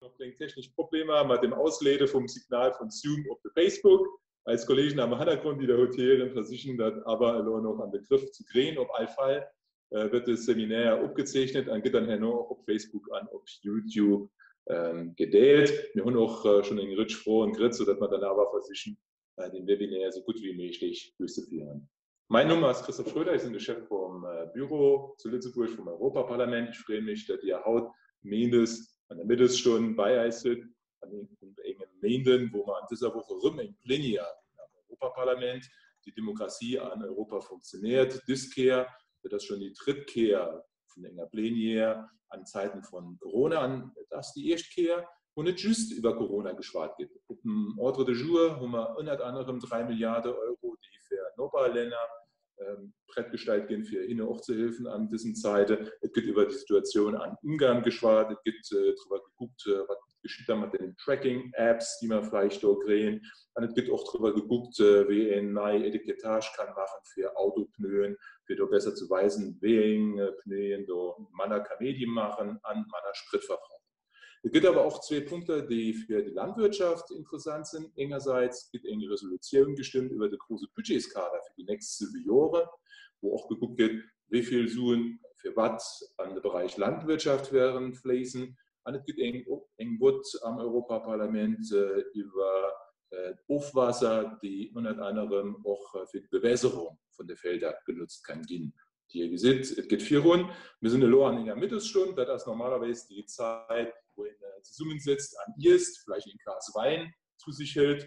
Noch kleng technesch Problemer mat dem Ausleede vum Signal vun Zoom op de Facebook. Eis Kollegen am Hannergrond, déi der Hotieren, versichen dat awer elo noch an de Grëff ze kréien. Op all Fall gëtt de Seminaire opgezeechnet an gëtt dann herno och op Facebook an op YouTube gedeelt. Mir hunn och schonn eng Rëtsch Froen kritt, soudatt mer dann awer versichen, den Webinaire esou gutt wéi méiglech duerchzeféieren. Mäin Numm ass Christophe Schröder, ech sinn de Chef vum Büro zu Lëtzebuerg vum Europaparlament. Ech freeë mech, datt Dir haut Méindes an der Mëttesstonn bei eis sidd, an engem Méinden, wou mer an dëser Woch erëm eng Plenière hunn am Europaparlament. Déi Demokratie an Europa funktionéiert dës Kéier, dat ass schonn déi drëtt Kéier vun enger Plenière an Zäiten von Corona, an et ass déi éischt Kéier, wou net just iwwer Corona geschwat gëtt. Op dem Ordre de jour hu mer ënnert anerem 3 Milliarde Euro, déi fir Noperlänner prettgestallt ginn, fir hinne och ze hëllefen an dësen Zäiten. Et gëtt iwwer déi Situatioun an Ungarn geschwat, et gëtt driwwer gekuckt, wat geschitt da mat den Tracking-Apps, déi mer vläicht do kréien, an et gëtt och driwwer gekuckt, wéi een nei Etikettage kann maachen fir Autopneuen, fir do besser ze weisen, wéi eng Pneuen do manner Kaméidi maachen an manner Sprit verbrauchen. Et gëtt awer och zwee Punkter, déi fir déi Landwirtschaft interessant sinn. Engersäits gëtt eng Resolutioun gestëmmt iwwer de grouse Budgetskader fir déi nächst siwe Jore, wou och gekuckt gëtt, wéi vill Suen fir wat an de Beräich Landwirtschaft wären fléissen. An et gëtt eng eng Vott am Europaparlament iwwer d'Ofwaasser, déi ënnert anerem och fir d'Bewässerung vun de Felder genutzt kann ginn. Dir gesitt, et geet virun. Mir sinn elo an enger Mëttesstonn. Dat ass normalerweis déi Zäit, wou een zesummensëtzt an iesst, vläicht een Glas Wäin zu sech hëlt.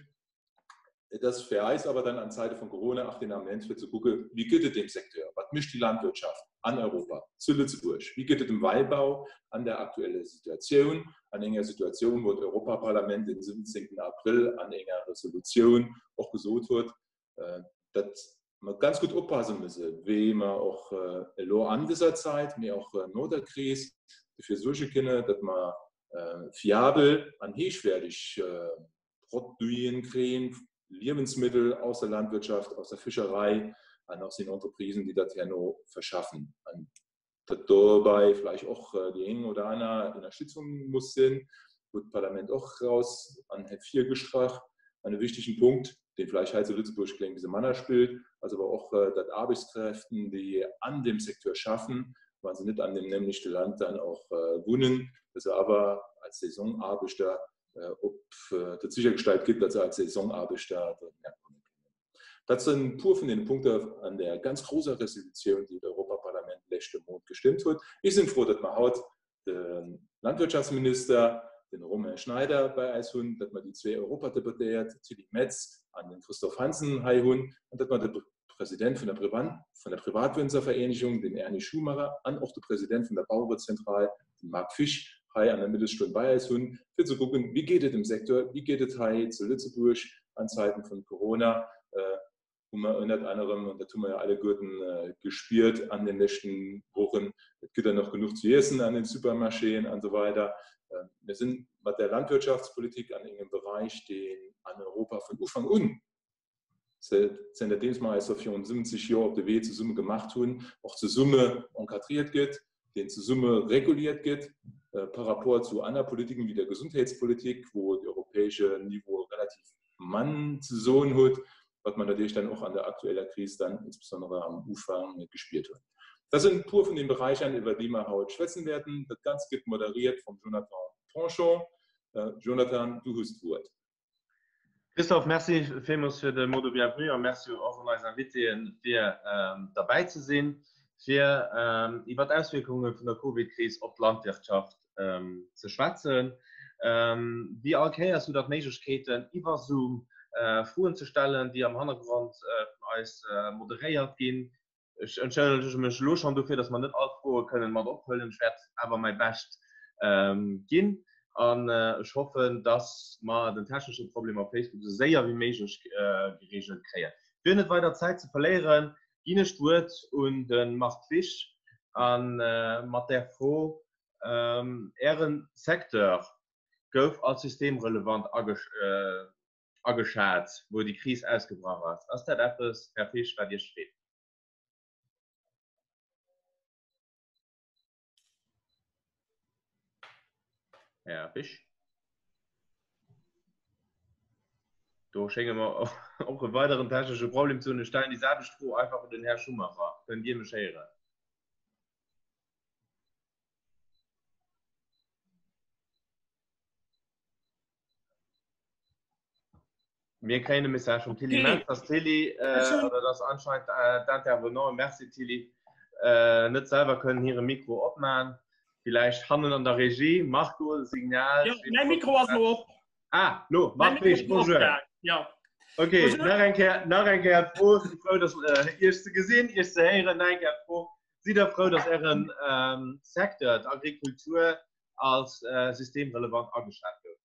Et ass fir eis awer dann an Zäite vun Corona och den Ament, fir ze kucken, Wéi gëtt et deem Secteur? Wat mécht déi Landwirtschaft an Europa, zu Lëtzebuerg? Wéi gëtt et dem Wäibau an der aktueller Situatioun, an enger Situatioun, wou d'Europaparlament den 17. Abrëll an enger Resolutioun och gesot huet, datt mer ganz gutt oppasse musse, wéi mer och elo an dëser Zäit, mee och no der Kris dofir suerge kënne, datt mer fiabel an héichwäerteg Produiten kréien, Liewensmittel aus der Landwirtschaft, aus der Fischerei an aus den Entreprisen, déi dat herno verschaffen. An datt dobäi vläicht och déi eng oder aner Ënnerstützung muss sinn, huet d'Parlament och eraus an hervirgestrach. An e wichtegen Punkt, dee vläicht hei zu Lëtzebuerg kléng bisse manner spillt, ass awer och, datt Aarbechtskräften, déi an deem Secteur schaffen, wa se net an deem nämlechte Land dann och wunnen, datt se awer als Saisonarbechter op dat séchergestallt gëtt, datt se als Saisonarbechter dohinner komme kënnen. Dat sinn e puer vun den Punkter an där ganz grousser Resolutioun, déi d'Europaparlament leschte Mount gestëmmt huet. Ech sinn frou, datt mer haut de Landwirtschaftsminister, den Romain Schneider, bei eis hunn, datt mer déi zwee Europadeputéiert, d'Tilly Metz an den Christophe Hansen, hei hunn an datt mer de President vun der Privatwënzervereenegung, den Erny Schumacher, an och de President vun der Bauerezentral, den Marc Fisch, hei an der Mëttesstonn bei eis hunn, fir ze kucken, wéi geet et dem Secteur, wéi geet et hei zu Lëtzebuerg an Zäiten vun Corona, wou mer ënnert anerem, an dat hu mer jo alleguerten gespiert an den leschten Wochen, et gëtt der nach genuch zu iessen an den Supermarchéen an esou weider. Mir sinn mat der Landwirtschaftspolitik an engem Beräich, deen an Europa vun Ufank un zënterdeems mer eis da virun 70 Joer op de Wee zesumme gemacht hunn, och zesumme encadriert gëtt, deen zesumme reguliert gëtt par rapport zu aner Politiken wéi der Gesundheetspolitik, wou de europäesche Niveau relativ mann ze soen huet, wat mer natierlech dann och an der aktueller Kris dann insbesondere am Ufank gespiert hunn. Dat sinn e puer vun den Beräichern, iwwer déi mer haut schwätzen wäerten. Dat Ganzt gëtt moderiert vum Jonathan Tronchon. Jonathan, du hues d'Wuert. Christophe, merci villmools fir de Mot de bienvenue a merci och un eis Invitéen, fir derbäi ze sinn, fir iwwer d'Auswierkunge vun der Covid-Kris op d'Landwirtschaft ze schwätzen. Wéi all Kéiers hutt Der d'Méiglechkeeten, iwwer Zoom Froen ze stellen, déi am Hannergrond vun eis moderéiert ginn. Ech entschëllege mech elo schonn dofir, datt mer net all d'Froe kënnen mat ophuelen. Ech wäert awer mäi Bescht ginn an ech hoffen, datt mer den technesche Problem op Facebook esou séier wéi méiglech gereegelt kréien. Fir net weider Zäit ze verléieren, ginn ech d'Wuert un de Marc Fisch a mat der Fro, Äre Secteur gouf als systemrelevant ageschat, wou déi Kris ausgebrach ass. Ass dat eppes, Här Fisch, wat Iech freet? Här Fisch? Do schénge mer och e weideren technesche Problem ze hunn. Ech stellen déi selwecht Fro einfach un den Här Schumacher. Kënnt Dir mech héieren? Mir kréien e Message vum Tilly Metz, dass Tilly, äh, oder dass anscheinend äh, d'Intervenant, merci Tilly, äh, net selwer kënnen hire Mikro opmachen. Vielleicht hannen an der Regie, Marco, Signal. Ja, mein Mikro ass lo op. Ah, lo, Marc Pesch, bonjour. Ja. Okay, bonjour. nach eng Kéier, nach eng Kéier d'Fro, si frou, dass äh, Iech ze gesinn, Iech ze héieren, nach eng Kéier d'Fro. Sidd Der frou, dass Ären ähm, Secteur, d'Agrikultur, als äh, systemrelevant ageschat gouf?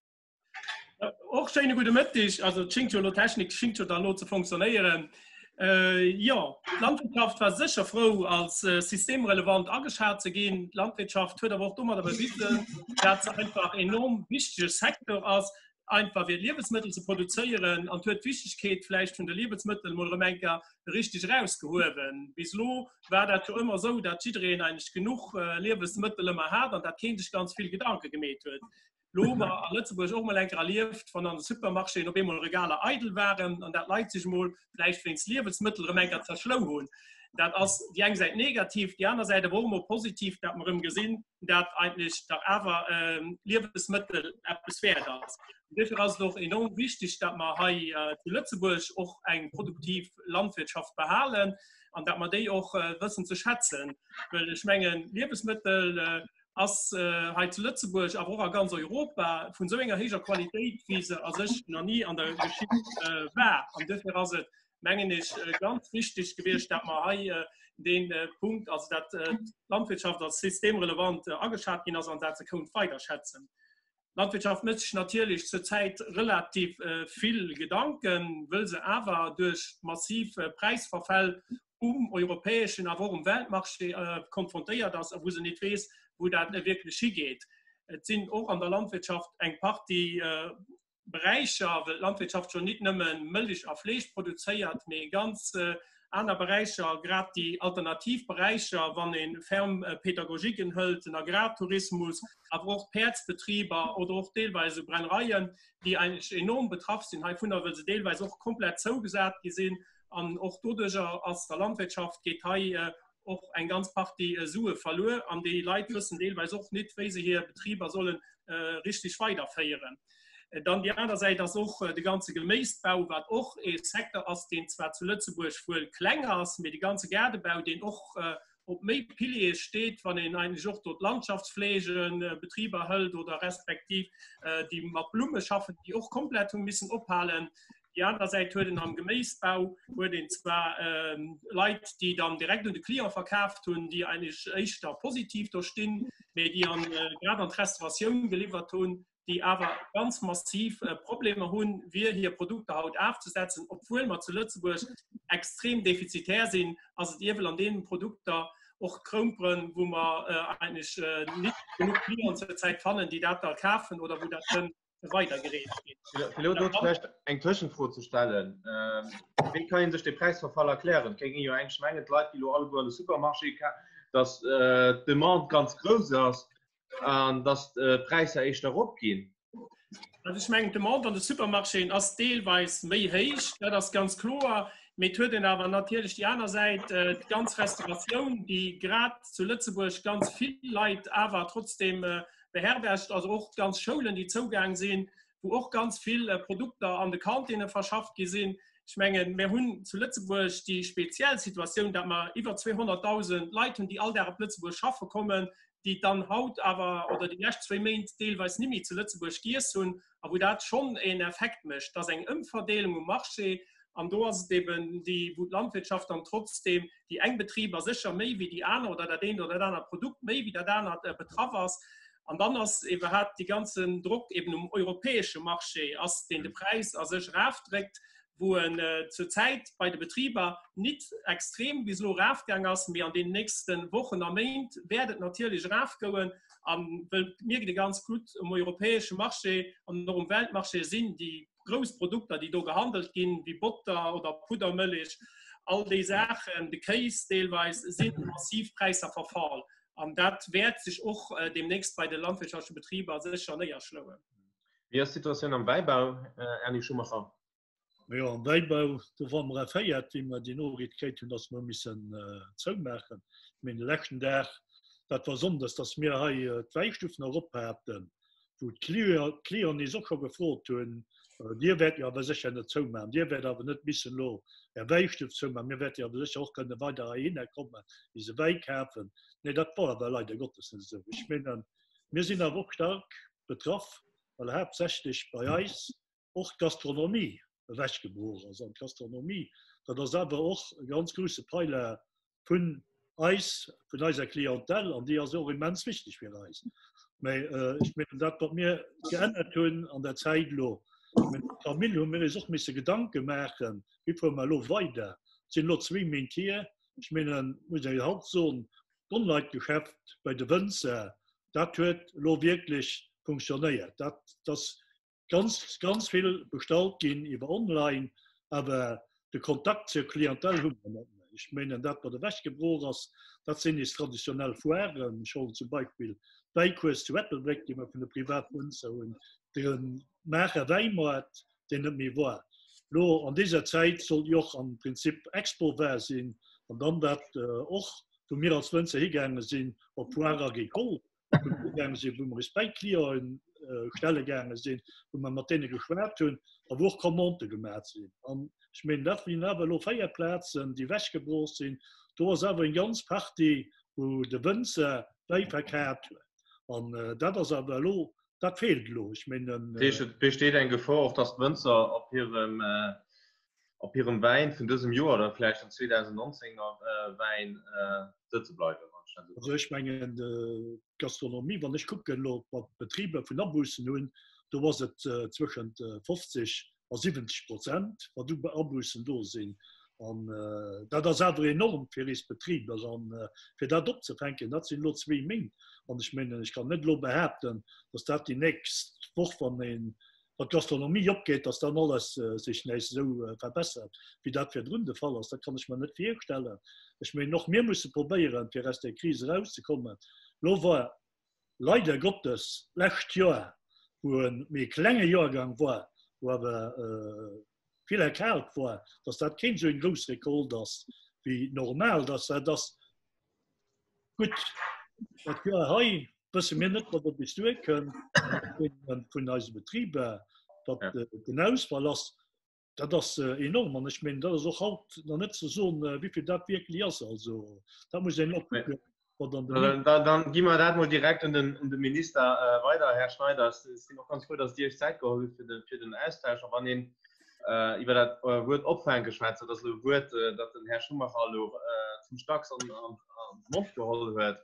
Och schéine gudde Mëtteg. Also et schéngt jo elo, d'Technik schéngt jo dann elo ze fonctionnéieren. Äh, jo, d'Landwirtschaft war sécher frou, als äh, systemrelevant ageschat ze ginn. D'Landwirtschaft huet awer och domadder bewisen, dat se einfach enorm wichtege Secteur ass, einfach fir Liewensmëttel ze produzéieren an huet d'Wichtegkeet vläicht vun de Liewensmëttel mol erëm eng Kéier richteg erausgehuewen. Bis elo war dat jo ëmmer esou, dat jiddereen eigentlech genuch äh, Liewensmëttel ëmmer hat an dat keen sech ganz vill Gedanke gemeet huet. Lo hu mer a Lëtzebuerg och mol eng Kéier erlieft, wann an de Supermarchéen op eemol Regaler eidel waren an dat Leit sech mol vläicht wéinst Liewensmëttel erëm eng Kéier zerschlou hunn. Dat ass déi eng Säit negativ, déi aner Säit awer och emol positiv, dat mer erëm gesinn, dat eigentlech dach awer Liewesmëttel eppes wäert ass. An duerfir ass et och enorm wichteg, dat mer hei zu Lëtzebuerg och eng produktiv Landwirtschaft behalen an dat mer déi och wëssen ze schätzen, well ech mengen, Liewesmëttel ass hei zu Lëtzebuerg, awer och a ganz Europa vun esou enger héijer Qualitéit, wéi se a sech nach ni an der Geschicht war. An duerfir ass et, mengen ech, ganz wichteg gewiescht, dat mer hei dee Punkt, also dat d'Landwirtschaft als systemrelevant ageschat ginn ass an dat se kount weider schätzen. D'Landwirtschaft mécht sech natierlech zur Zäit relativ vill Gedanken, wëll se awer duerch massiv Präisverfäll um europäeschen, awer och um Weltmarché konfrontéiert ass a wou se net weess, wou dat wierklech higeet. Et sinn och an der Landwirtschaft eng Partie Beräicher, wëll d'Landwirtschaft jo nit nëmme Mëllech a Fleesch produzéiert, mee ganz aner Beräicher, grad déi alternativ Beräicher, wann ee Ferme-pédagogiquen hëlt, den Agrartourismus, awer och d'Päerdsbetriber oder och deelweis esou Brennereien, déi eigentlech enorm betraff sinn heivunner, wëll se deelweis och komplett zougesat gi sinn. An och doduerjer ass der Landwirtschaft geet hei och eng ganz Partie Sue verluer an déi Leit wëssen deelweis och nit, wéi se hir Betriber solle richtig weiderféieren. Dann déi aner Säit ass och de ganze Geméisbau, wat och ee Secteur ass, deen zwar zu Lëtzebuerg wuel kleng ass, mee de ganze Gaardebau, deen och op méi Piliere steet, wann een eigentlech och do d'Landschaftspflegebetriber hëlt oder respektiv déi mat Blumme schaffen, déi och komplett hu missen ophalen. Déi aner Säit huet en am Geméisbau huet een zwar Leit, déi dann direkt un de Client verkaaft hunn, déi eigentlech éischter positiv do stinn, mee déi an grad an d'Restauratioun geliwwert hunn, déi awer ganz massiv Problemer hunn, fir hir Produkter haut afzesetzen. Obwuel mer zu Lëtzebuerg extrem defizitär sinn, ass et iewel an deenen Produkter, och d'Kroumperen, wou mer eigentlech nit genuch Clienten zurzäit fannen, déi dat da kafen oder wou dat kënn weidergereecht ginn. Fir elo do vläicht eng Tëschenfro ze stellen, Wéi kann ee sech dee Präisverfall erklären? Et kéint een jo eigentlech mengen, d'Leit gi lo alleguer an de Supermarché, datt d'Demande ganz grouss ass an datt d'Präisser éischter eropginn. Also ech mengen, d'Demande an de Supermarchéen ass deelweis méi héich, dat ass ganz kloer. Mee et huet een awer natierlech déi aner Säit, d'ganz Restauratioun, déi grad zu Lëtzebuerg ganz vill Leit awer trotzdeem beherbergt, also och d'ganz Schoulen, déi zougaang sinn, wou och ganz vill Produkter an de Kantinne verschafft gi sinn. Ech mengen, mir hunn zu Lëtzebuerg déi speziell Situatioun, datt mer iwwer 200.000 Leit hunn, déi all Dag op Lëtzebuerg schaffe kommen, déi dann haut awer oder déi lescht zwéi Méint deelweis ni méi zu Lëtzebuerg giess hunn a wou dat schonn een Effekt mécht. Dat ass eng Ëmverdeelung um Marché an do ass et eben déi, wou d'Landwirtschaft dann trotzdeem déi eng Betriber sécher méi wéi déi aner oder dat eent oder dat anert Produkt méi wéi dat anert betraff ass. An dann ass iwwerhaapt dee ganzen Drock eben um europäesche Marché ass, deen de Präis a sech erafdréckt, wou en zur Zäit bei de Betriber nit extrem bis elo erafgaang ass, mee an deenen nächste Wochen a Méint wäert et natierlech erafgoen. A well mierkt ee ganz gutt, um europäesche Marché an och um Weltmarché sinn déi grouss Produkter, déi do gehandelt ginn, wéi Botter oder Puddermëllech, all déi Saachen, de Kéis deelweis, si massiv Präisser verfall. An dat wäert sech och deemnächst bei de landwirtschaftleche Betriber sécher néierschloen. Wéi ass d'Situatioun am Wäibau, Erny Schumacher? Jo, am Wäibau, do ware mer erféiert, wéi mer déi Noriicht kritt hunn, dass mer hu missen zoumaachen. Mee de leschten Dag, dat war sonndes, dass mir hei d'Wäistuffen erop haten, wou d'Clienten nees och scho gefrot hunn, Dir wäert jo awer sécher net zoumaachen, Dir wäert awer net missen elo Är Wäistuff zoumaachen, mir wäerte jo awer sécher och kënne weider heihinner kommen, eise Wäi kafen. Nee, dat war awer leider Gottes net esou. Ech mengen, mir sinn awer och staark betraff, well haaptsächlech bei eis och d'Gastronomie ewechgebroch ass. An d'Gastronomie, dat ass awer och e ganz grouse Peiler vun eis, vun eiser Clientèle, an déi ass och immens wichteg fir eis. Mä ech mengen, dat, wat mir geännert hunn an der Zäit elo, ech mengen, d'Famill hu mir eis och misse Gedanke maachen, wéi fuere mer elo weider. Et sinn elo zwee Méint hier, ech mengen, muss ee haut soen, d'Onlinegeschäft bei de Wënzer, dat huet elo wierklech funktionéiert. Dat ass ganz, ganz vill bestallt ginn iwwer online, awer de Kontakt zur Clientèle hu mer net méi. Ech mengen, dat wat ewechgebroch ass, dat sinn nees traditionell Foiren. Ech huelen zum Beispill d'Wäicourse zu Ettelbréck, déi mer vun de Privatwënzer hunn, de Maacher Wäimaart, deen net méi war. Lo an deser Zäit sollt jo och am Prinzip Expo war sinn, an dann dat och, wou mir als Wënzer higaange sinn op Foire Agricole, gaange sinn, wou mer eis bei d'Clienten stelle gaange sinn, wou mer mat deene geschwat hunn a wou och Commandë gemaach sinn. An ech mengen, dat sinn awer elo 4 Plazen, déi ewechgebrooch sinn. Do ass awer eng ganz Partie, wou de Wënzer Wäi verkaaft huet. An dat ass awer elo, dat feelt elo. Ech mengen. Dat heescht, et besteet eng Gefor och, datt d'Wënzer op hirem op hirem Wäin vun dësem Joer oder vläicht den 2019 er Wäin sëtze bleiwen? Also ech mengen d'Gastronomie, wann ech kucken elo wat d'Betriber vun Abussen hunn, do ass et zwëschent 50 a 70 Prozent wat u Abussen do sinn. An dat ass awer enorm fir eis Betriber an fir dat opzefänken, dat sinn elo zwee Méint. An ech mengen ech kann net elo behaapten, datt dat déi nächst Woch, wann een Wann d'Gastronomie opgeet, dass dann alles sech nees esou verbessert, wéi dat virdrun de Fall ass, dat kann ech mer net virstellen. Ech mengen, och mir musse probéieren, fir aus där Kris erauszekommen. Elo war leider Gottes d'lescht Joer, wou e méi klenge Joergang war, wou awer vill erkalt war, dass dat keen esou eng grouss Recolte ass wéi normal, dass dat ass Gutt, dat Joer hei wësse mir net, wat op eis duerkënnt vun eise Betriber, wat den Ausfall ass. Dat ass enorm an ech mengen, dat ass och haut nach net ze soen, wéi vill dat wierklech ass. Also dat muss een och kucken, wat an de. Dann gi mer dat mol direkt un de Minister weider. Här Schneider, ech sinn och ganz frou, datt Dir Iech Zäit geholl hutt fir den Austausch. A wann een Iwwer dat Wuert opfänke schwätzen, dat ass elo e Wuert, dat den Här Schumacher elo zimmlech dacks an de Mond geholl huet.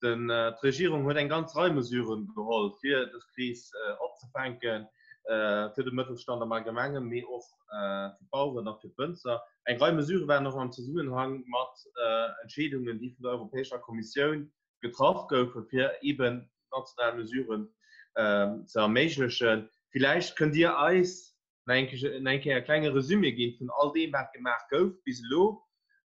D'Regierung huet eng ganz Rei Mesuren geholl, fir dës Kris opzefänken, fir de Mëttelstand am Allgemengen, mee och fir d'Baueren a fir d'Wënzer. Eng Rei Mesurë waren och am Zesummenhang mat Entscheedungen, déi vun der Europäescher Kommissioun getraff goufen, fir eeben national Mesuren ze erméiglechen. Villäicht kënnt Dir eis nach eng Kéier e klenge Resumé ginn vun all deem, wat gemaach gouf bis elo,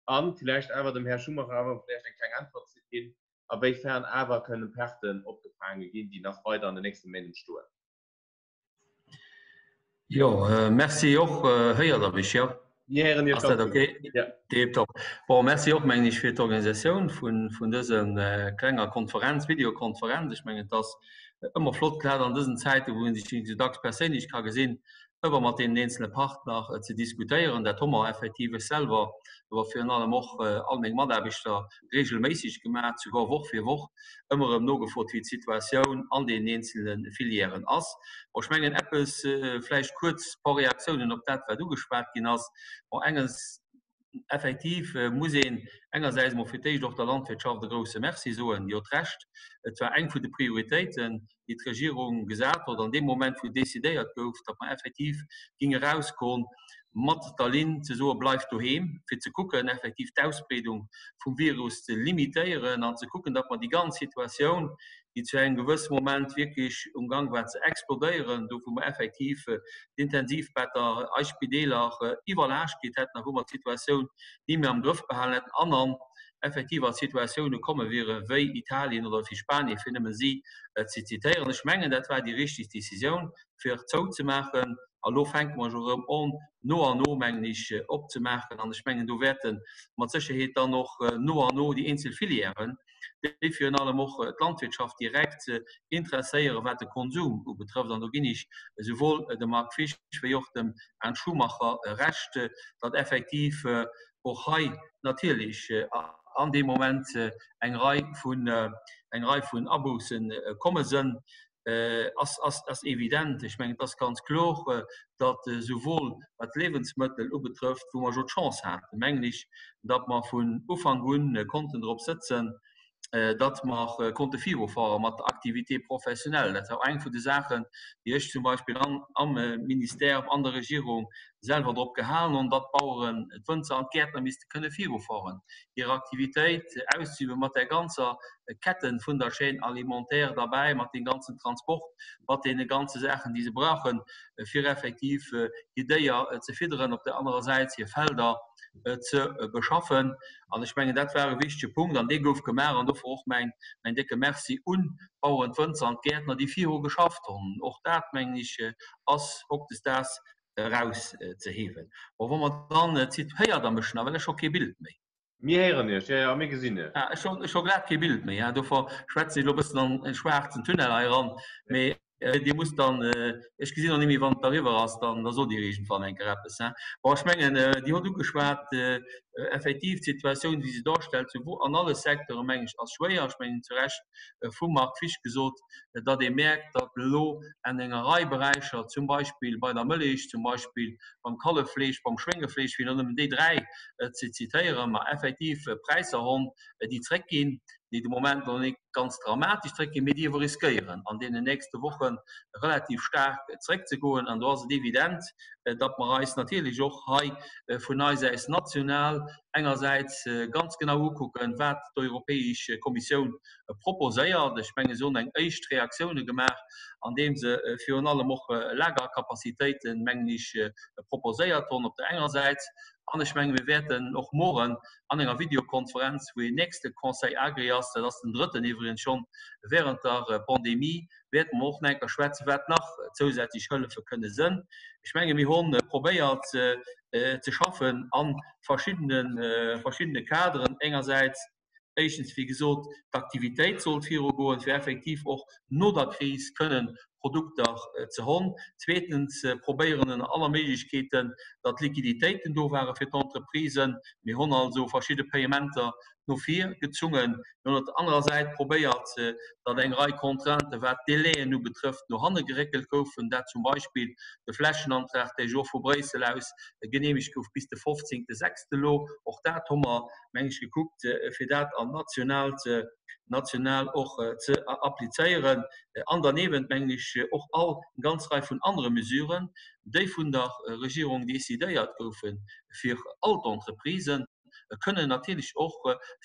a villäicht awer dem Här Schumacher awer villäicht eng kleng Äntwert ze ginn, a wéi fern awer kënnen Perten opgefaange ginn, déi nach weider an den nächste Méint entstoen. Jo, merci och. Héiert Der mech, jo? Mir héieren Iech Ass dat ganz gutt. okay? Ja. Tiptop. Bon, merci och, mengen ech, fir d'Organisatioun vun, vun dëser klenger Konferenz, Videokonferenz. Ech mengen, et ass ëmmer flott, grad an dësen Zäiten, wou ee sech net esou dacks perséinlech ka gesinn, ëmmer mat deenen eenzele Partner ze diskutéieren. Dat hu mer effektiv, ech selwer, awer virun allem och all meng Mataarbechter, regelméisseg gemaach, souguer Woch fir Woch ëmmer erëm nogefrot, wéi d'Situatioun an deenen eenzele Filièren ass. Bon, ech mengen, eppes vläicht kuerz, e paar Reaktiounen op dat, wat ugeschwat ginn ass. Bon, enges, effektiv muss een engersäits emol fir d'éischt och der Landwirtschaft e grouse Merci soen. Déi huet Recht, et war eng vun de Prioritéiten, déi d'Regierung gesat huet an deem Moment, wou decidéiert gouf, datt mer effektiv géinge erausgoen mat der Linn ze soe bleift doheem, fir ze kucken, effektiv d'Ausbreedung vum Virus ze limitéieren an ze kucken, datt mer déi ganz Situatioun, déi zu engem gewësse Moment wierklech um Gang war ze explodéieren, do wou mer effektiv d'Intensivbetter, eis Spideeler iwwerlaascht kritt hätten a wou mer d'Situatioun ni méi am Grëff behalen hätten an an effektiv a Situatioune komme wiere wéi Italien oder wéi Spanien, fir nëmme si ze zitéieren. Ech mengen, dat war déi richtig Décisioun, fir zouzemaachen. A lo fänke mer jo erëm on, no an no, mengen ech, opzemaachen. An ech mengen, do wäerte mat Sécherheet dann och no an no déi eenzel Filièren, déi virun allem och d'Landwirtschaft direkt interesséieren, wat de Konsum ubetrëfft, an do ginn ech esouwuel dem Marc Fisch wéi och dem Arndt Schumacher Recht, datt effektiv och hei natierlech an deem Moment eng Rei vun, eng Rei vun Abousse komme sënn, ass, ass, ass evident. Ech mengen, et ass ganz kloer, datt esouwuel wat d'Liewensmëttel ubetrëfft, wou mer jo d'Chance haten, mengen ech, datt mer vun Ufank un konnten drop sëtzen, datt mer konnte virufuere mat der Activité professionnelle. Dat war och eng vun de Saachen, déi ech zum Beispill an, am Ministère, an der Regierung selwer drop gehalen hunn, datt d'Baueren, d'Wënzer an d'Gäertner misste kënne virufueren, hir Aktivitéit auszeüben, mat där ganzer Ketten vun der Chaîne alimentaire derbäi, mat deem ganzen Transport, mat deene ganze Saachen, déi se brauchen, fir effektiv hir Déier ze fidderen, op där anerer Säit hir Felder ze beschaffen. An ech mengen, dat war e wichtege Punkt an dee gouf gemaach. An dofir och mäin, mäin décke Merci un d'Baueren, d'Wënzer an d'Gäertner, déi viru geschafft hunn. Och dat, mengen ech, ass hautdesdaags erauszehiewen. Bon, wa mer dann d'Zit, héiert Der mech nach? Well ech hu kee Bild méi. Mir héieren Iech, jo, jo, a mir gesinn Iech. Ah, ech hu scho glat kee Bild méi, dofir schwätzen ech elo e bëssen an e schwaarzen Tunnel hei eran. Mee Dir musst dann, ech gesinn och net méi, wann et eriwwer ass, dann da sot Dir iergendwann eng Kéier eppes. Bon, ech mengen, Dir hutt ugeschwat, effektiv d'Situatioun, wéi se darstellt, souwuel an alle Secteuren, meng ech, ass schwéier. Ech mengen, zu Recht vum Marc Fisch gesot, datt ee mierkt, datt elo an enger Rei Beräicher, zum Beispill bei der Mëllech, zum Beispill beim Kalleffleesch, beim Schwéngefleesch, fir elo nëmmen déi 3 ze zitéieren, mer effektiv Präisser honn, déi zréckginn, déi de Moment nach net ganz dramatesch zréckginn, mee déi awer riskéieren, an deenen nächste Woche relativ staark zréckzegoen. An do ass et evident, datt mer eis natierlech och hei vun eis aus national engersäits ganz genau ukucken, wat d'Europäesch Kommissioun proposéiert. Ech menge se hunn eng éischt Reaktioune gemaach, andeem se virun allem och Lagercapacitéiten, mengen ech, proposéiert hunn op der enger Säit. An ech menge mir wäerten och mueren an enger Videokonferenz, wou een nächste Conseil Agri ass, dat ass den drëtten iwwregens schonn während der Pandemie, wäerte mer och nach eng Kéier schwätzen, wat nach zousätzlech Hëllefe kënne sënn. Ech menge mir hu probéiert ze schaffen a verschiddene verschiddene Kaderen, engersäits Éischtens, wéi gesot, d'Aktivitéit sollt virugoen, fir effektiv och no der Kris kënnen Produkter ze honn. Zweetens, probéieren ënner aller Méiglechkeeten, datt Liquiditéiten do ware fir d'Entreprisen. Mir honn also verschidde Payementer no vir gezungen. Mir hunn op der anerer Säit probéiert, datt eng Rei Contrainten, wat d'Délaien ubetrëfft, no hanne geréckelt goufen, dat zum Beispill de Flächenantrag, dee jo och vu Bréissel aus geneemegt gouf bis de 15. Sechste elo. Och dat hu mer meng ech, gekuckt, fir dat an nationaalt, national och ze applizéieren. An derniewent, mengen ech, och all eng ganz Rei vun anere Mesuren, déi vun der Regierung decidéiert goufe fir all d'Entreprisen, kënnen natierlech och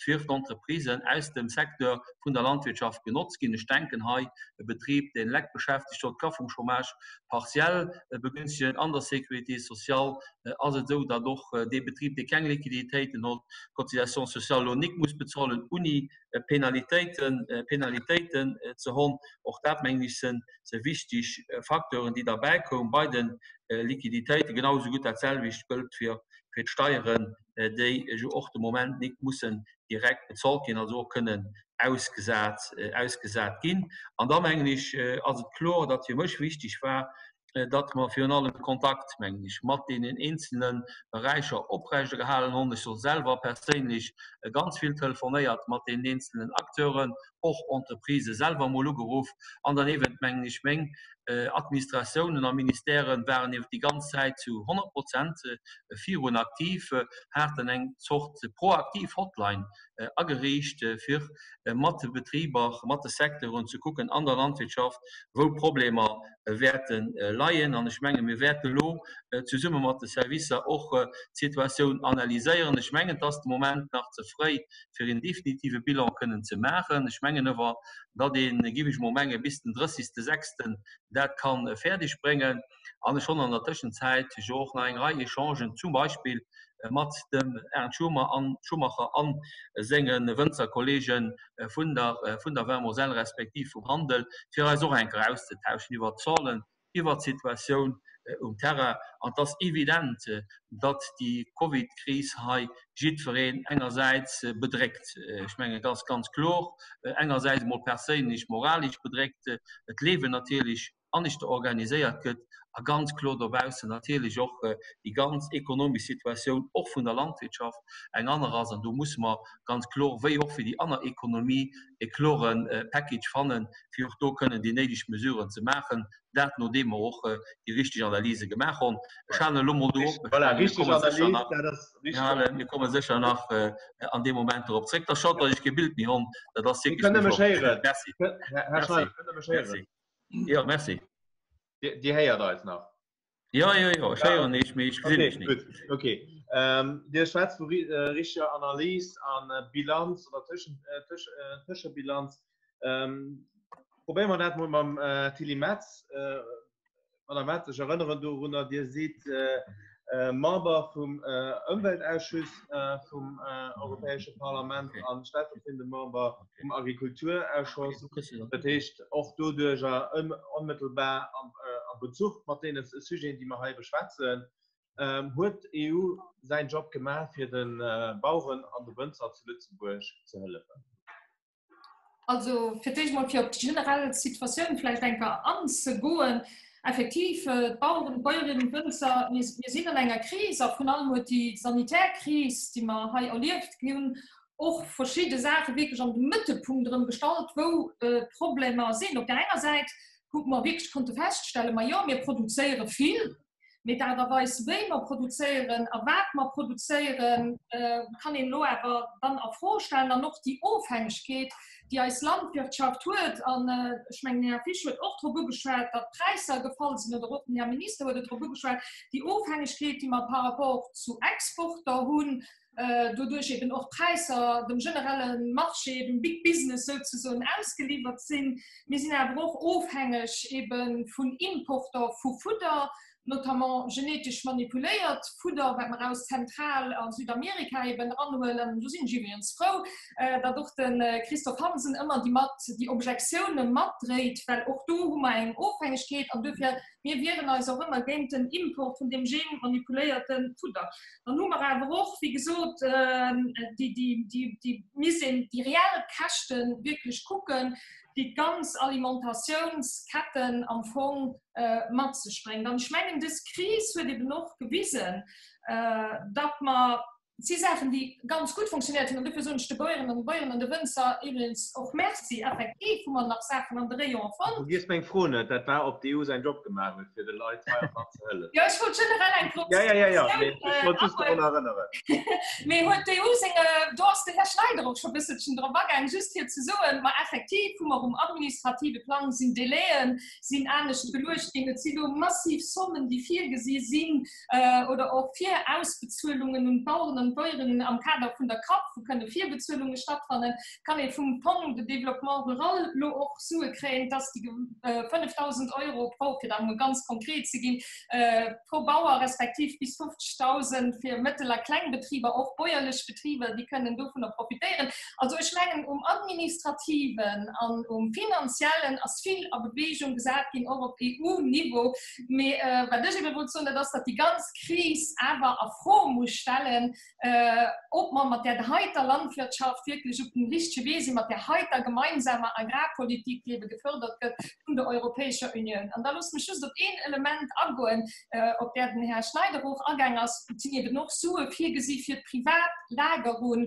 fir d'Entreprisen aus dem Secteur vun der Landwirtschaft genotzt ginn. Ech denken hei e Betrib, deen Lekt beschäftegt huet, ka vum Chômage partiel begünstegen an der Sécurité sociale ass et esou, datt och dee Betrib, dee keng Liquiditéiten hott, d'Cotisations sociales elo nik muss bezuelen, uni Penalitéiten, Penalitéiten ze honn. Och dat, mengen ech, sinn se wichteg Facteuren, déi derbäi koum bei de Liquiditéiten. Genau esou gutt dat selwecht gëllt fir fir d'Steieren, déi jo och de Moment nik mussen direkt bezolt ginn, also och kënnen ausgesat, ausgesat ginn. An da mengen ech, ass et kloer, datt fir mech wichteg war, datt mer virun allem de Kontakt, mengen ech, mat deenen eenzelne Beräicher oprechterhalen hunn. Ech hu selwer perséinlech ganz vill telefonéiert mat deenen eenzelnen Acteuren, och Entreprisë selwer emol ugeruff. An derniewent, mengen ech, meng Administratiounen a Ministèrë waren iwwer déi ganz Zäit zu 100 Prozent virun aktiv, haten eng Zort proaktiv Hotline ageriicht, fir mat de Betriber, mat de Secteuren ze kucken an der Landwirtschaft, wou d'Problemer wäerte leien. An ech menge mir wäerte lo zesumme mat de Servicer och d'Situatioun analyséieren. Ech mengen, et ass de Moment nach ze fréi, fir een definitive Bilan kënnen ze maachen. Ech mengen ower, datt een, géif ech mol mengen, bis den 30. Sechsten dat ka fäerdeg bréngen. An ech hunn an der Tëschenzäit jo och nach eng Rei Echangen, zum Beispill mat dem Ernst Schumacher a senge Wënzerkollege vun der vun der Vin Moselle respektiv vum Handel, fir eis och eng Kéier auszetauschen iwwert d'Zahlen, iwwert d'Situatioun. um Terrain. An et ass evident, datt déi Covid-Kris hei jiddwereen engersäits bedréckt, ech mengen, et ass ganz kloer, engersäits emol perséinlech, moralesch bedréckt, d'Liewen natierlech aneschter organiséiert gëtt a ganz kloer dobaussen natierlech och déi ganz ekonomesch Situatioun och vun der Landwirtschaft eng aner ass. An do musse mer ganz kloer, wéi och fir déi aner Ekonomie, e klore Package fannen, fir och do kënnen déi néideg Mesuren ze maachen, dat nodeem mer och déi richteg Analyse gemaach hunn. Ech halen elo mol do op. Ech menge mir komme sécher nach an deem Moment dorop zréck. Da schaut, datt ech kee Bild méi hunn. Dat ass wierklech méi flott. Merci. Merci. Ja, merci. Dir, Dir héiert eis nach? Ja, ja, ja, ech héieren Iech, mee ech gesinn Iech net. Gutt, okay. Ähm, Dir schwätzt vu äh, richtiger Analys an äh, Bilanz oder Tëschen, äh, Tësch, äh, Tëschebilanz. Ähm, probéiere mer dat mol mam äh, Tilly Metz. Äh, Madame Metz, ech erënneren dorunner, Dir sidd äh, Member vum Ëmweltausschuss vum Europäesche Parlament a stellvertriedende Member vum Agrikulturausschoss. Dat heescht och doduercher onmëttelbar a Bezuch mat deene Sujeten, déi mer hei beschwätzen. Huet d'EU säin Job gemaach, fir de Baueren an de Wënzer zu Lëtzebuerg ze hëllefen? Also fir d'éischt mol fir op déi generell Situatioun vläicht eng Kéier anzegoen. Effektiv, d'Baueren, d'Bäuerinnen, d'Wënzer, mir sinn an enger Kris a vrun allem huet déi sanitär Kris, déi mer hei erlieft hunn, och verschidde Saache wierklech an de Mëttelpunkt erëm gestallt, wou d'Problemer sinn. Op där enger Säit hu mer wierklech konnte feststellen, ma jo, mir produzéiere vill, Mee d'Aart a Weis, wéi mer produzéieren a wat mer produzéieren, kann een elo awer dann a Fro stellen. An och déi Ofhängegkeet, déi eis Landwirtschaft huet, an ech mengen, den Här Fisch huet och drop ugeschwat, datt d'Präisser gefall sinn, oder och den Här Minister huet et drop ugeschwat, déi Ofhängegkeet, déi mer par rapport zu Exporter hunn, doduerch eben och d'Präisser dem generelle Marché, dem Big Business souzesoen ausgeliwwert sinn. Mir sinn awer och ofhängeg ebe vun Importer vu Fudder, notamment genetesch manipuléiert Fudder, wat mer aus Zentral a Südamerika eben eranhuelen. Do sinn ech iwwregens frou, datt och de Christophe Hansen ëmmer déi mat, déi Objektioune matdréit, well och do hu mer eng Ofhängegkeet an duerfir, mir wieren eis och ëmmer géint den Import vun deem genmanipuléierte Fudder. Dann hu mer awer och, wéi gesot, déi misst een déi reell Käschte wierklech kucken, déi d'ganz Alimentatiounsketten am Fong mat sech bréngt. An ech mengen, dës Kris huet eben och gewisen, datt mer, et si Saachen, déi ganz gutt funktionéiert hunn, an dofir soen ech de Bäueren an de Bäuerinnen an de Wënzer iwwregens och Merci, effektiv hu mer nach Saachen an de Rayonen fonnt. Du giess meng Fro net, dat war, ob d'EU säin Job gemaach huet, fir de Leit hei am Land ze hëllefen. Jo, ech wollt generell eng kuerz Ja, ja, ja, ja. Mee ech wollt just drun erënneren. Mee huet d'EU seng, do ass den Här Schneider och scho bësselchen drop agaang, just fir ze soen, ma effektiv hu mer um administrative Plang sinn Délaië sinn anescht geluecht ginn. Et si do massiv Sommen, déi virgesi sinn, oder och Virausbezuelungen un d'Baueren an d'Bäuerinnen am Kader vun der KAP, wou kënne Virbezuelunge stattfannen, kann ee vum Fonds de développement rural lo och Sue kréien, dass déi 5.000 Euro pro, fir da emol ganz konkret ze ginn, pro Bauer respektiv bis 50.000 fir Mëttel a Klengbetriber, och bäuerlech Betriber, déi kënnen dovunner profitéieren. Also ech mengen, um administrativen an um finanziellen ass vill a Bewegung gesat ginn, och op EU-Niveau. Mee wat ech ebe wollt soen, dat ass, datt déi ganz Kris awer a Fro muss stellen, ob mer mat där heiter Landwirtschaft wierklech op dem richtege Wee sinn, mat där heiter gemeinsamer Agrarpolitik, déi ebe gefördert gëtt vun der Europäescher Unioun. An da loosst mech just op een Element agoen, op där den Här Schneider och agaang ass. Et sinn eben och Sue virgesi fir d'Privatlagerung,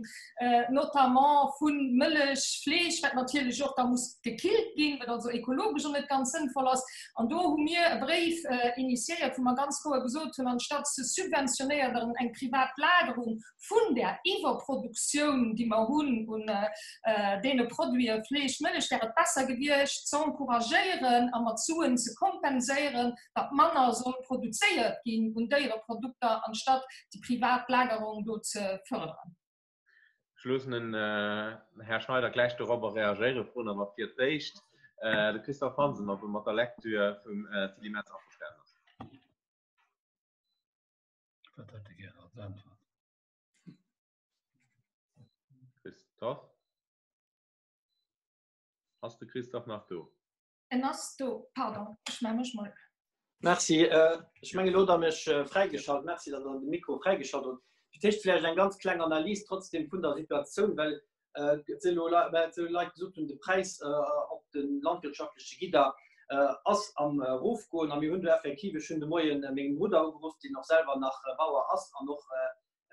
notamment vu Mëllech, Fleesch, wat natierlech och da muss gekillt ginn, wat also ekologesch och net ganz sënnvoll ass. An do hu mir e Bréif initiéiert, wou mer ganz kloer gesot hunn, anstatt ze subventionéieren eng privat Lagerung vun där Iwwerproduktioun, déi mer hunn un deene Produite Fleesch, Mëllech, wär et besser gewiescht z'encouragéieren a mat Suen ze kompenséieren, datt manner soll produzéiert ginn un Déiereprodukter, anstatt déi privat Lagerung do ze fërderen. Ech loossen den Här Schneider gläich dorobber reagéieren, froen awer fir d'éischt de Christophe Hansen, ob e mat der Lecture vum Tilly Metz averstanen ass. Wat hätt e gär als Äntwert? Christophe? Ass de Christophe nach do? En ass do, pardon, ech melle mech mol. Merci. Ech mengen, elo hutt Der mech fräigeschalt. Merci, datt Der de Mikro fräigeschalt hutt. Fir d'éischt vläicht eng ganz kleng Analys trotzdem vun der Situatioun, well et si elo Leit gesot hunn, de Präis op de landwirtschaftleche Gidder ass am Erofgoen. A mir hunn do effektiv, ech hunn de Moie mengem Brudder ugeruff, deen och selwer nach Bauer ass an och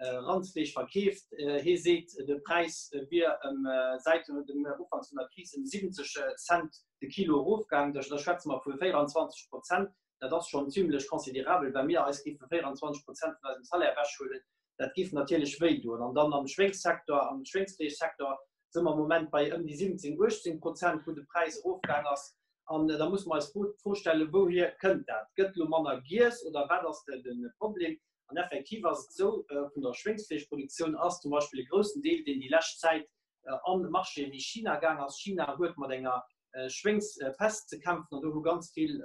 Randfleesch verkeeft. Hie seet, de Präis wier ëm säit dem Ufank vun der Kris ëm 70 Cent de Kilo erofgaangen. Da schwätze mer vu 24 Prozent. Dat ass schonn zimlech considerabel. Wa mir eis géife 24 Prozent vun eisem Salaire ewechhuelen, dat géif natierlech wéi doen. An dann am Schwéngssecteur, am Schwéngsfleeschsecteur si mer am Moment bei ëm déi 17, 18 Prozent, wou de Präis erofgaang ass. An da musse mer eis d'Fro stellen, Wouhier kënnt dat? Gëtt elo manner giess oder wat ass de Problem? An effektiv ass et esou, vun der Schwéngsfleeschproduktioun ass zum Beispill e groussen Deel, deen déi lescht Zäit an Marchéë wéi China gaang ass. China huet mat enger Schwéngspest ze kämpfen an do hu ganz vill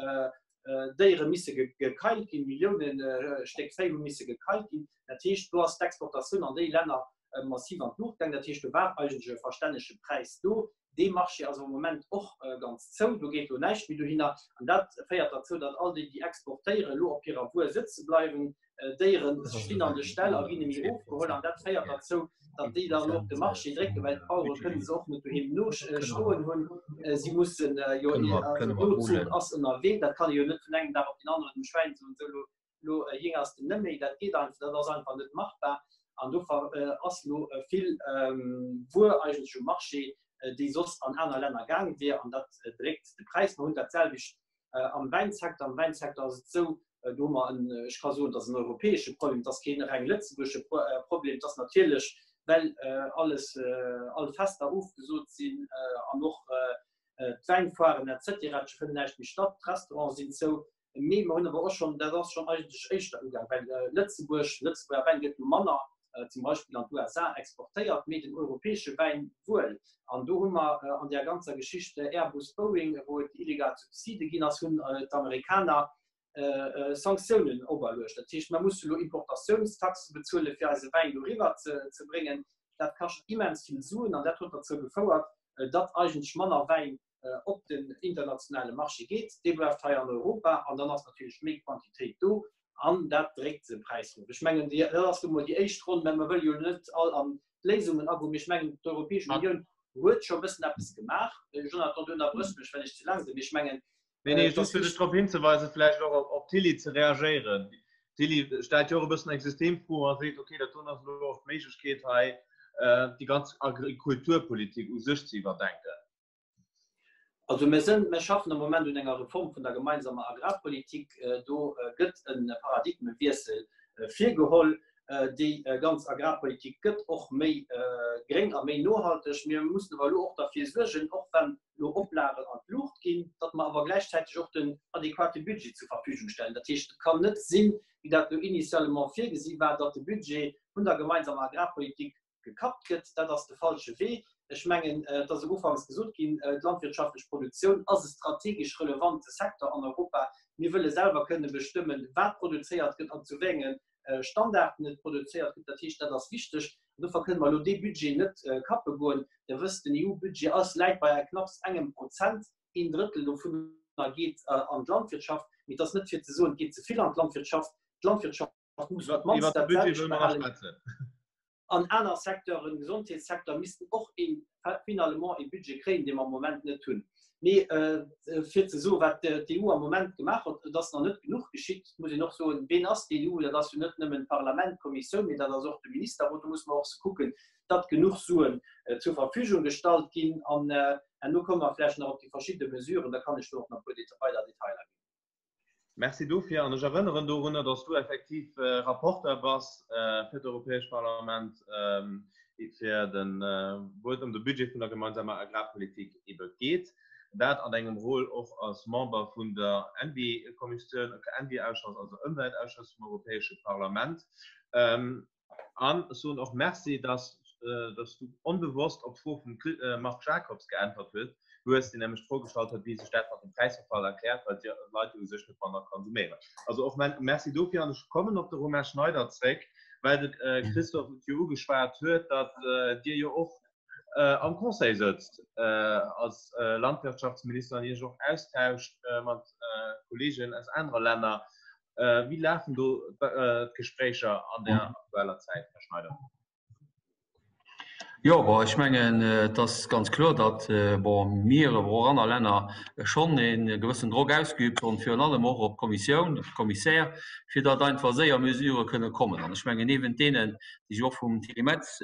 Déiere misse gekeilt ginn, Millioune Stéck Véi hu misse gekeilt ginn. Dat heescht, do ass d'Exportatioun an déi Länner massiv an d'Luucht gaang. Dat heescht, do war eigentlech e verstännege Präis do. Dee Marché ass am Moment och ganz zou, do geet elo näischt méi dohinner. An dat féiert derzou, datt all déi, déi exportéieren, elo op hirer Wuer sëtze bleiwen. Déiere stinn an de Ställ a ginn net méi ofgeholl. An dat féiert derzou, datt déi dann elo op de Marché drécken, well d'Bauere kënne se och net doheem no stoen hunn. Si mussen jo, Nozuch ass ënnerwee, dat kann ee jo net vun engem Dag op deen aneren dem Schwäin soen, sou elo Lo jing ass den net méi, dat geet einfach, dat ass einfach net machbar. An do ass lo vill Wuer eigentlech um Marché, déi soss an aner Länner gaang wier, an dat dréckt de Präis. Mer hunn dat selwecht am Wäinsecteur. Am Wäinsecteur ass et esou, do hu mer en, ech ka soen, et ass en europäesche Problem, et ass keen reng lëtzebuergesche Problem. Et ass natierlech, well alles, all Fester ofgesot sinn an och d'Wäinfoiren et cetera, et fënnt näischt méi statt, d'Restaurante sinn zou. Mee mer hunn awer och schonn, dat ass schonn eigentlech éischter ugaang, well Lëtzebuerg, Lëtzebuerger Wäin gëtt jo manner zum Beispill an d'USA exportéiert, mee den europäesche Wäin wuel. An do hu mer an där ganzer Geschicht Airbus-Boeing, wou et illegal Subside ginn ass, hunn d'Amerikaner Sanktiounen operluecht. Dat heescht, mer musse lo Importatiounstaxe bezuelen, fir eise Wäin doriwwer ze bréngen. Dat kascht immens vill Suen an dat huet derzou gefouert, datt eigentlech manner Wäin op den internationale Marché geet, dee bleift hei an Europa an dann ass natierlech méi Quantitéit do an dat dréckt de Präis erof. Ech mengen, dat ass lo mol déi éischt Ronn, mä mer wëlle jo net all an d'Léisungen agoen, mee ech mengen, d'Europäesch Unioun huet scho e bëssen eppes gemaach. Jonathan, du ënnerbrëchs mech, wann ech ze laang sinn, mee ech mengen, Nee, nee, just fir dech drop hinzeweisen, vläicht och op d'Tilly ze reagéieren. D'Tilly stellt jo och e bëssen eng Systemfro a seet, okay, dat doen ass elo och d'Méiglechkeet hei, déi ganz Agrikulturpolitik u sech ze iwwerdenken. Also mir sinn, mir schaffen am Moment un enger Reform vun der gemeinsamer Agrarpolitik. Do gëtt e Paradigmewiessel virgeholl. Déi ganz Agrarpolitik gëtt och méi gréng a méi nohalteg. Mir mussen awer elo och derfir suergen, och wann elo Oplagen an d'Luucht ginn, datt mer awer gläichzäiteg och den adequate Budget zur Verfügung stellen. Dat heescht, et kann net sinn, wéi dat elo initialement virgesi war, datt de Budget vun der gemeinsamer Agrarpolitik gekappt gëtt. Dat ass de falsche Wee. Ech mengen, et ass ufanks gesot ginn, d'landwirtschaftlech Produktioun ass e strategesch relevante Secteur an Europa. Mir wëlle selwer kënne bestëmmen, wat produzéiert gëtt an zu wéi enge Standarden et produzéiert gëtt. Dat heescht, dat ass wichteg. An dofir kënne mer elo dee Budget net kappe goen. Dir wësst, den EU-Budget ass, läit bei knapps engem Prozent. Een Drëttel dovunner geet an d'Landwirtschaft. Mee et ass net fir ze soen, et geet ze vill an d'Landwirtschaft. D'Landwirtschaft muss op d'mannst dat selwecht behalen. An aner Secteuren, Gesondheetssecteur, missten och ee finalement ee Budget kréien, dee mer am Moment net hunn. Mee fir ze soen, wat d'EU am Moment gemaach huet, et ass nach net genuch geschitt, muss een och soen, ween ass d'EU? Dat ass jo net nëmmen d'Parlament, d'Kommissioun, mee dat ass och de Ministerrot. Do muss mer och kucken, datt genuch Suen zur Verfügung gestallt ginn. An herno komme mer vläicht nach op déi verschidde Mesuren, da kann ech do och nach e puer weider Detailer ginn. Merci dofir. An ech erënneren dorunner, dass du effektiv Rapporteur bass fir d'Europäescht Parlament, fir den, wou et ëm de Budget vun der gemeinsamer Agrarpolitik ebe geet. Dat an dengem Rôle och als Member vun der Envi-Kommissioun, Envi-Ausschoss, also Ëmweltausschoss vum Europäesche Parlament. An ech soen och Merci, dass dass du onbewosst op d'Fro vum Marc Jacobs geäntwert hues. Du hues dir nämlech d'Fro gestallt huet, wéi sech dat mat dem Präisverfall erkläert, well d'Leit jo u sech net manner konsuméieren. Also och Merci dofir. An ech kommen op de Romain Schneider zréck, well de Christophe et jo ugeschwat huet, datt Dir jo och. am Conseil sëtzt als Landwirtschaftsminister an Iech och austauscht mat Kolleegen aus anere Länner. Wéi lafen do d'Gespréicher an der aktueller Zäit, Här Schneider? Jo, bon, ech mengen, et ass ganz kloer, datt, bon, mir, awer och aner Länner schonn e gewëssen Drock ausgeübt hunn, virun allem och op d'Kommissioun, op de Kommissär, fir datt einfach séier Mesurë kënne kommen. An ech mengen, niewent deenen, déi jo och vum Thierry Metz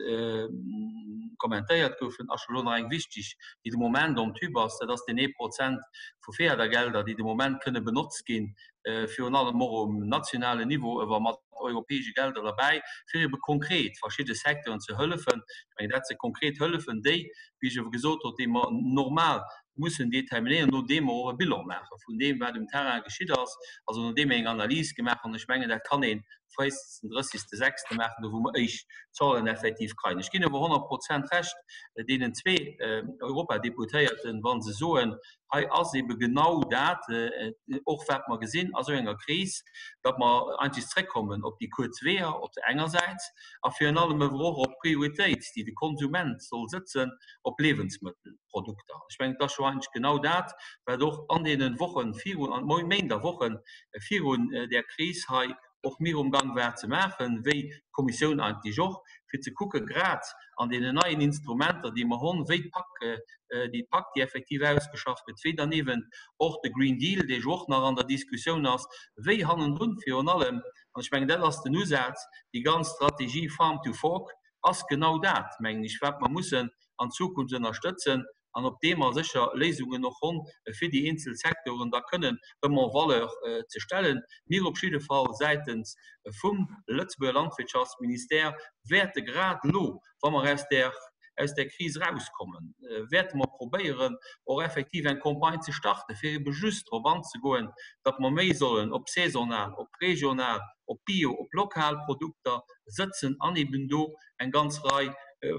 kommentéiert goufen, ass scho elo nach eng wichteg, déi de Moment en tube ass, dat ass deen ee Prozent vu FEADER-Gelder, déi de Moment kënne benotzt ginn, virun allem och um nationalen Niveau, ewer mat europäesche Gelder derbäi, fir ebe konkret verschidde Secteuren ze hëllefen. Ech mengen, dat si konkret Hëllefen, déi, wéi ech ewe gesot hutt, déi mer normal mussen determinéieren, nodeem mer och e Bilan maache vun deem, wat um Terrain geschitt ass, also nodeem mer eng Analys gemaach hunn. Ech mengen, dat kann ee fréistens den 30. sechste maachen, do wou mer éischt Zuelen effektiv kréien. Ech ginn awer 100 Prozent Recht deenen zwee Europadeputéierten, wa se soen, Hei ass ebe genau dat och, wat mer gesinn a sou enger Kris, datt mer eigentlech zréckkommen op déi kuerz Weeër op der enger Säit a virun allem awer och op d'Prioritéit, déi de Konsument soll sëtzen op Liewensmëttelprodukter. Ech mengen, et ass jo eigentlech genau dat, wat och an deene Woche virun, an Méint a Woche virun där Kris hei och mir um Gang war ze maachen, wéi d'Kommissioun eigentlech och, fir ze kucken, grad an deenen neien Instrumenter, déi mer honn, wéi d'PAC, déi PAC, déi effektiv ausgeschafft gëtt, wéi dann eeben och de Green Deal, dee jo och nach an der Diskussioun ass, wéi hannendrun virun allem, an ech mengen, dat ass den Usaz, déi ganz Strategie Farm to Fork ass genau dat, mengen ech, wat mer mussen an Zukunft ënnerstëtzen an op deem mer sécher Léisungen och honn, fir déi eenzel Secteuren da kënnen erëm en valeur ze stellen. Mir op jidde Fall säitens vum Lëtzebuerger Landwirtschaftsministère wäerte grad elo, wa mer aus där, aus där Kris erauskommen, wäerte mer probéieren, och effektiv eng Campagne ze starten, fir ebe just drop anzegoen, datt mer méi sollen op saisonal, op regional, op bio, op lokal Produkter sëtzen an eben do eng ganz Rei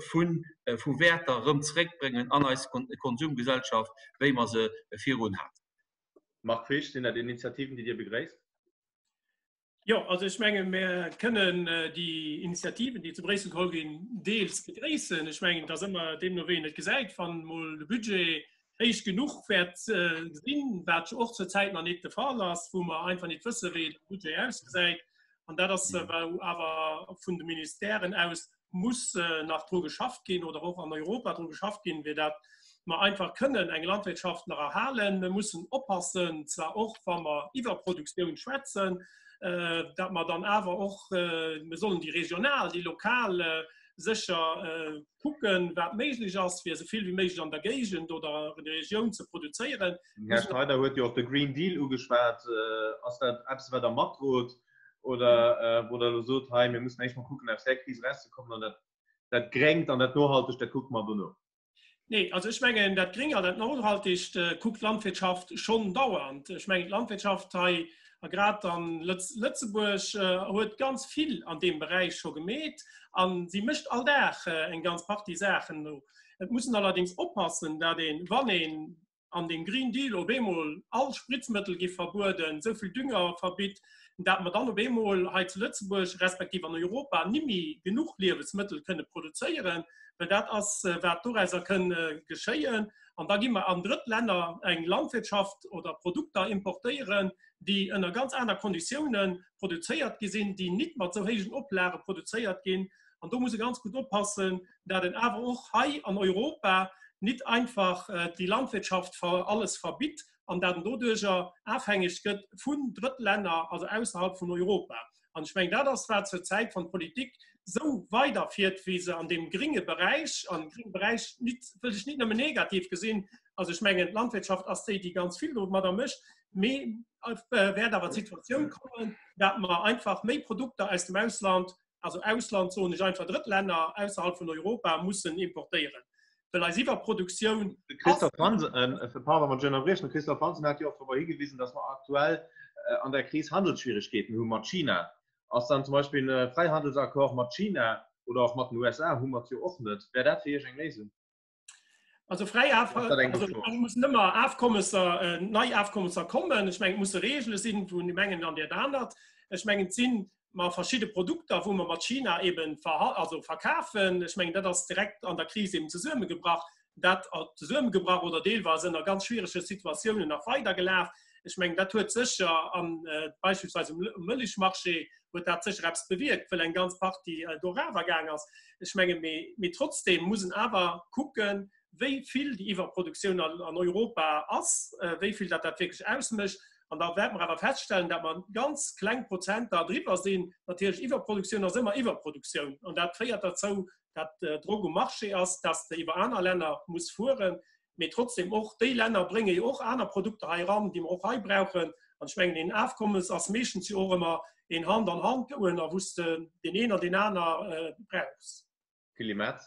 vu Wäerter erëm zeréckbréngen an eis Konsumgesellschaft, wéi mer se virun haten. Marc Fisch, Sinn dat Initiativen, déi Dir begréisst? Jo, also ech menge mir kënnen déi Initiativen, déi zu Bréissel geholl ginn, deels begréissen. Ech mengen, et ass ëmmer deemno wéi een et gesäit, wann emol de Budget héich genuch wäert sinn, wat jo och zur Zäit nach net de Fall ass, wou mer einfach net wësse wéi de Budget ausgesäit. An dat ass wou awer vun de Ministèren aus muss nach dru geschafft ginn oder och an Europa dru geschafft ginn, fir dat mer einfach kënnen eng Landwirtschaft nach erhalen. Mir mussen oppassen, zwar och wa mer iwwer Produktioun schwätzen, dat mer dann awer och, mir sollen déi regional, déi lokal sécher kucken, wat méiglech ass, fir esou vill wéi méiglech an der Géigend oder an der Regioun ze produzéieren. Den Här Schneider huet jo och de Green Deal ugeschwat. Ass dat eppes, wat Der matdrot oder wou Der elo sot, hei, mir mussen éischt mol kucken, aus där Kris erauszekommen an dat, dat Gréngt an dat Nohaltegt, dat kucke mer dono? Nee, also ech mengen, dat Gréng an dat Nohaltegt kuckt d'Landwirtschaft schonn dauernd. Ech mengen, d'Landwirtschaft hei a grad an Lëtzebuerg huet ganz vill an deem Beräich scho gemeet a si mécht all Dag eng ganz Partie Saachen. Et muss een allerdéngs oppassen, dat een, wann een an deem Green Deal op eemol all Spritzmëttel gi verbueden, esou vill Dünger verbitt, dat mer dann op eemol hei zu Lëtzebuerg respektiv an Europa nimmi genuch Liewesmëttel kënne produzéieren, well dat ass wat dorauser kënn geschéien. An da gi mer an drëtt Länner eng Landwirtschaft oder Produkter importéieren, déi ënner ganz aner Konditiounen produzéiert gi sinn, déi nit mat esou héijen Oplage produzéiert ginn. An do muss e ganz gutt oppassen, dat en awer och hei an Europa nit einfach déi Landwirtschaft alles verbitt an dat en doduercher afhängeg gëtt vun Drëttlänner, also ausserhalb vun Europa. An ech mengen, dat ass wat zur Zäit wann d'Politik esou weiderfiert, wéi se an deem gringe Beräich, an gringe Beräich nit, wëll ech nit nëmmen negativ gesinn, also ech mengen d'Landwirtschaft ass déi, déi ganz vill domadder mécht, mee wäert awer d'Situatioun kommen, dat mer einfach méi Produkter aus dem Ausland also Ausland soen ech einfach Drëttlänner ausserhalb vun Europa mussen importéieren, well eis Iwwerproduktioun De Christophe Hansen, äh, pardon, wann ech ënnerbriechen, de Christophe Hansen hat jo och dorobber higewisen, datt mer aktuell an der Kris Handelsschwierigkeeten hu mat China. Ass dann zum Beispill e Fräihandelsaccord mat China oder och mat den USA, hu mer et jo och net, wär dat fir Iech eng Léisung? Also fräi mussen ëmmer Afkommesser äh, nei Afkommesser kommen. Ech mengen, et musse Reegele sinn, wou deem engen an där anert. Ech mengen, et sinn. Mer verschidde Produkter, wou mer mat China eben also verkafen, ech mengen, dat ass direkt an der Kris eben zesummegebrach, dat zesummegebrach oder deelweis ënner ganz schwierege Situatiounen nach weidergelaf. Ech mengen, dat huet sécher an beispillsweis um Mëllechmarché huet dat sécher eppes bewierkt, well eng ganz Partie dorawer gaang ass. Ech mengen, mee trotzdem muss en awer kucken, wéi vill déi Iwwerproduktioun an Europa ass, wéi vill dat dat wierklech ausmécht. An da wäerte mer awer feststellen, datt mer ganz kleng Prozenter driwwer sinn. Natierlech, Iwwerproduktioun ass ëmmer Iwwerproduktioun an dat féiert derzou, datt Drock um Marché ass, datt s de iwwer aner Länner muss fueren. Mee trotzdem, och déi Länner brénge jo och aner Produkter hei eran, déi mer och hei brauchen. An ech mengen, een Afkommes ass meeschtens jo och ëmmer een Hand an Hand goen a wou s de deen een an deen aner brauchs. Tilly Metz.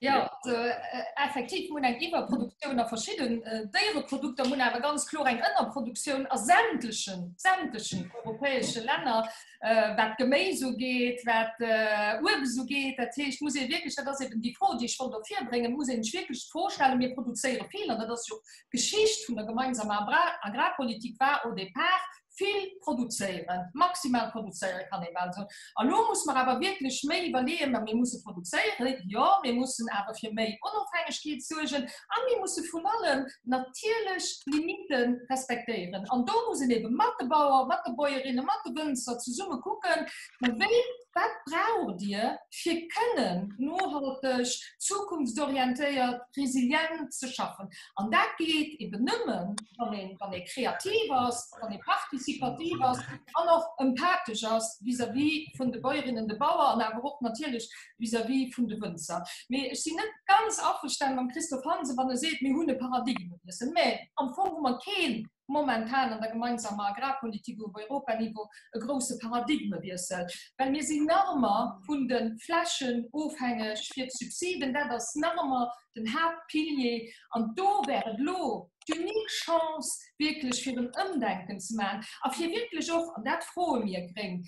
Ja, also, äh, effektiv mun eng Iwwerproduktioun a verschidden äh, Déiereprodukter mun awer ganz klar eng Ënnerproduktioun a sämtlechen sämtlechen europäesche Länner, äh, wat Geméis ugeet, wat äh, Uebst ugeet. Dat heescht, muss ee wierklech, dat ass eben déi Fro, déi ech wollt do virbréngen, muss een sech wierklech d'Fro stellen, mir produzéiere vill, an dat ass jo d'Geschicht vun der gemeinsamer Agrarpolitik war au départ, vill produzéieren, maximal produzéieren, kann ee bal soen. A lo muss mer awer wierklech méi iwwerleeën, ma mir musse produzéieren, jo, mir mussen awer fir méi Onofhängegkeet suergen a mir musse vrun allem natierlech d'Limite respektéieren. An do muss een ebe mat de Bauer, mat de Bäuerinnen, mat de Wënzer zesumme kucken, ma wéi, wat braucht Dir, fir kënnen nohalteg, zukunftsorientéiert, resilient ze schaffen. An dat geet eben nëmmen, wann een, wann ee kreativ ass, wann ee partizipativ ass an och empathesch ass vis-à-vis vun de Bäuerinnen, de Bauer an awer och natierlech vis-à-vis vun de Wënzer. Mee ech sinn net ganz averstanen mam Christophe Hansen, wann e seet, mir hunn e Paradigmewiessel. Mä am Fong hu mer keen momentan an der gemeinsamer Agrarpolitik op Europaniveau e grouse Paradigmewiessel, well mir sinn nach ëmmer vun de Flächen ofhängeg fir d'Subsiden. Dat ass nach ëmmer den Haaptpilier an do wär et elo d'unique Chance, wierklech fir en Ëmdenken ze maachen a fir wierklech och, an dat froe mir Gréng,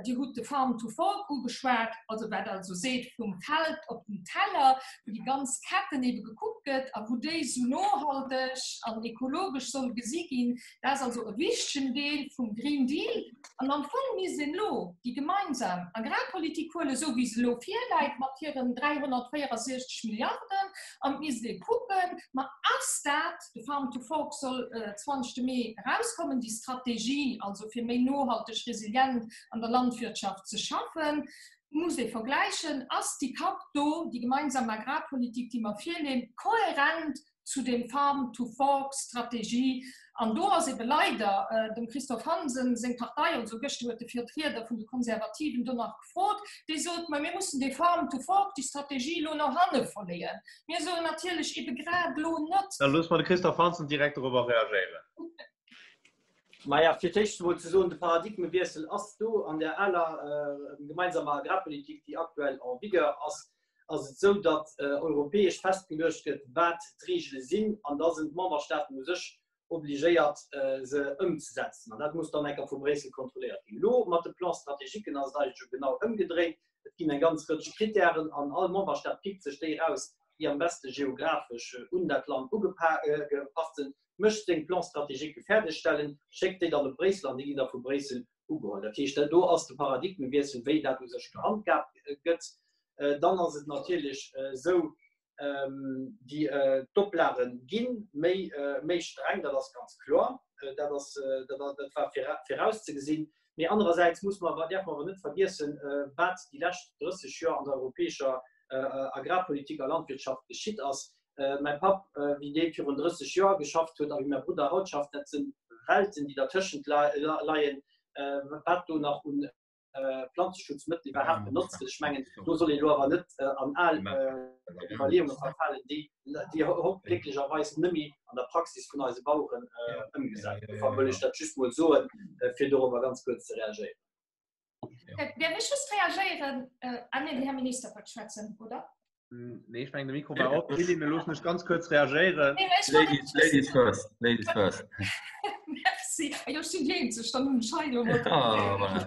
Dir hutt de Farm to Fork ugeschwat, also wat also seet vum Feld op den Teller, wou déi ganz Ketten ebe gekuckt gëtt a wou déi esou nohalteg an ekologesch soll gesi ginn. Dat ass also e wichtegen Deel vum Green Deal. An am Fong misst een elo déi gemeinsam Agrarpolitik huelen, esou wéi se elo virläit mat hiren 364 Milliarden, an et misst ee kucken, ma ass dat, de Farm to Fork soll 20 Mee erauskommen, déi Strategie also fir méi nohalteg, resilient an der Landwirtschaft ze schaffen, muss ee vergläichen, ass déi Kap do, déi gemeinsam Agrarpolitik, déi mer virleeën, kohärent zu dem Farm to Fork Strategie. An do ass ebe leider dem Christophe Hansen seng Partei, also gëschter huet de Vertrieder vun de Konservativen do nach gefrot, dee sot, ma mir mussen dee Farm to Fork, déi Strategie elo no hanne verleeën. Mir soen natierlech ebe grad elo net. Da loosse mer de Christophe Hansen direkt dorobber reagéieren. Maja, fir d'éischt emol ze soen, de Paradigmewiessel ass do an der aler gemeinsamer Agrarpolitik, déi aktuell en vigueur ass, ass et esou, datt europäesch festgeluecht gëtt, wat d'Reegele sinn, an da sinn d'Memberstaaten u sech obligéiert, se ëmzesetzen. An dat muss dann enker vu Bréissel kontrolléiert ginn. Elo mat de Plans-stratégiquen ass et eigentlech genau ëmgedréit. Et ginn eng ganz Rëtsch Kritären an all Memberstaat pickt sech déi eraus, déi am beste geographesch un dat Land ugepasst sinn, mécht seng Plans-stratégiquen fäerdegstellen, schéckt déi dann op Bréissel an déi ginn da vu Bréissel ugeholl. Dat heescht, do ass de Paradigmewiessel, wéi dat u sech gehandgaabt gëtt. Dann ass et natierlech esou, déi d'Oplage gi méi méi streng, dat ass ganz kloer, dat ass dat war virauszegesinn. Mee anerersäits muss mer awer, däerfe mer awer net vergiessen, wat déi lescht 30 Joer an der europäescher Agrarpolitik a Landwirtschaft geschitt ass. Mäi Papp, wéi dee virun 30 Joer geschafft huet a wéi mäi Brudder haut schafft, dat si Welten, déi dertëschent leien, wat do nach un Planzeschutzmëttel iwwerhaapt benotzt gëtt. Ech mengen, do soll een elo awer net an al Iwwerleeunge verfalen, déi, déi haut glécklecherweis net méi an der Praxis vun eise Baueren ëmgesat ginn. Dofir wëll ech dat just mol soen, fir dorobber ganz kuerz ze reagéieren. Däerf ech just reagéieren? Ah nee, den Här Minister wollt schwätzen, oder? Nee, ech mengen de Mikro war op. Lili, mir loossen dech ganz kuerz reagéieren. Ladies, ladies first, ladies first. Merci. Ah jo, ech sinn déi eenzeg, dann hunn ech hei elo mol. Ah, voilà.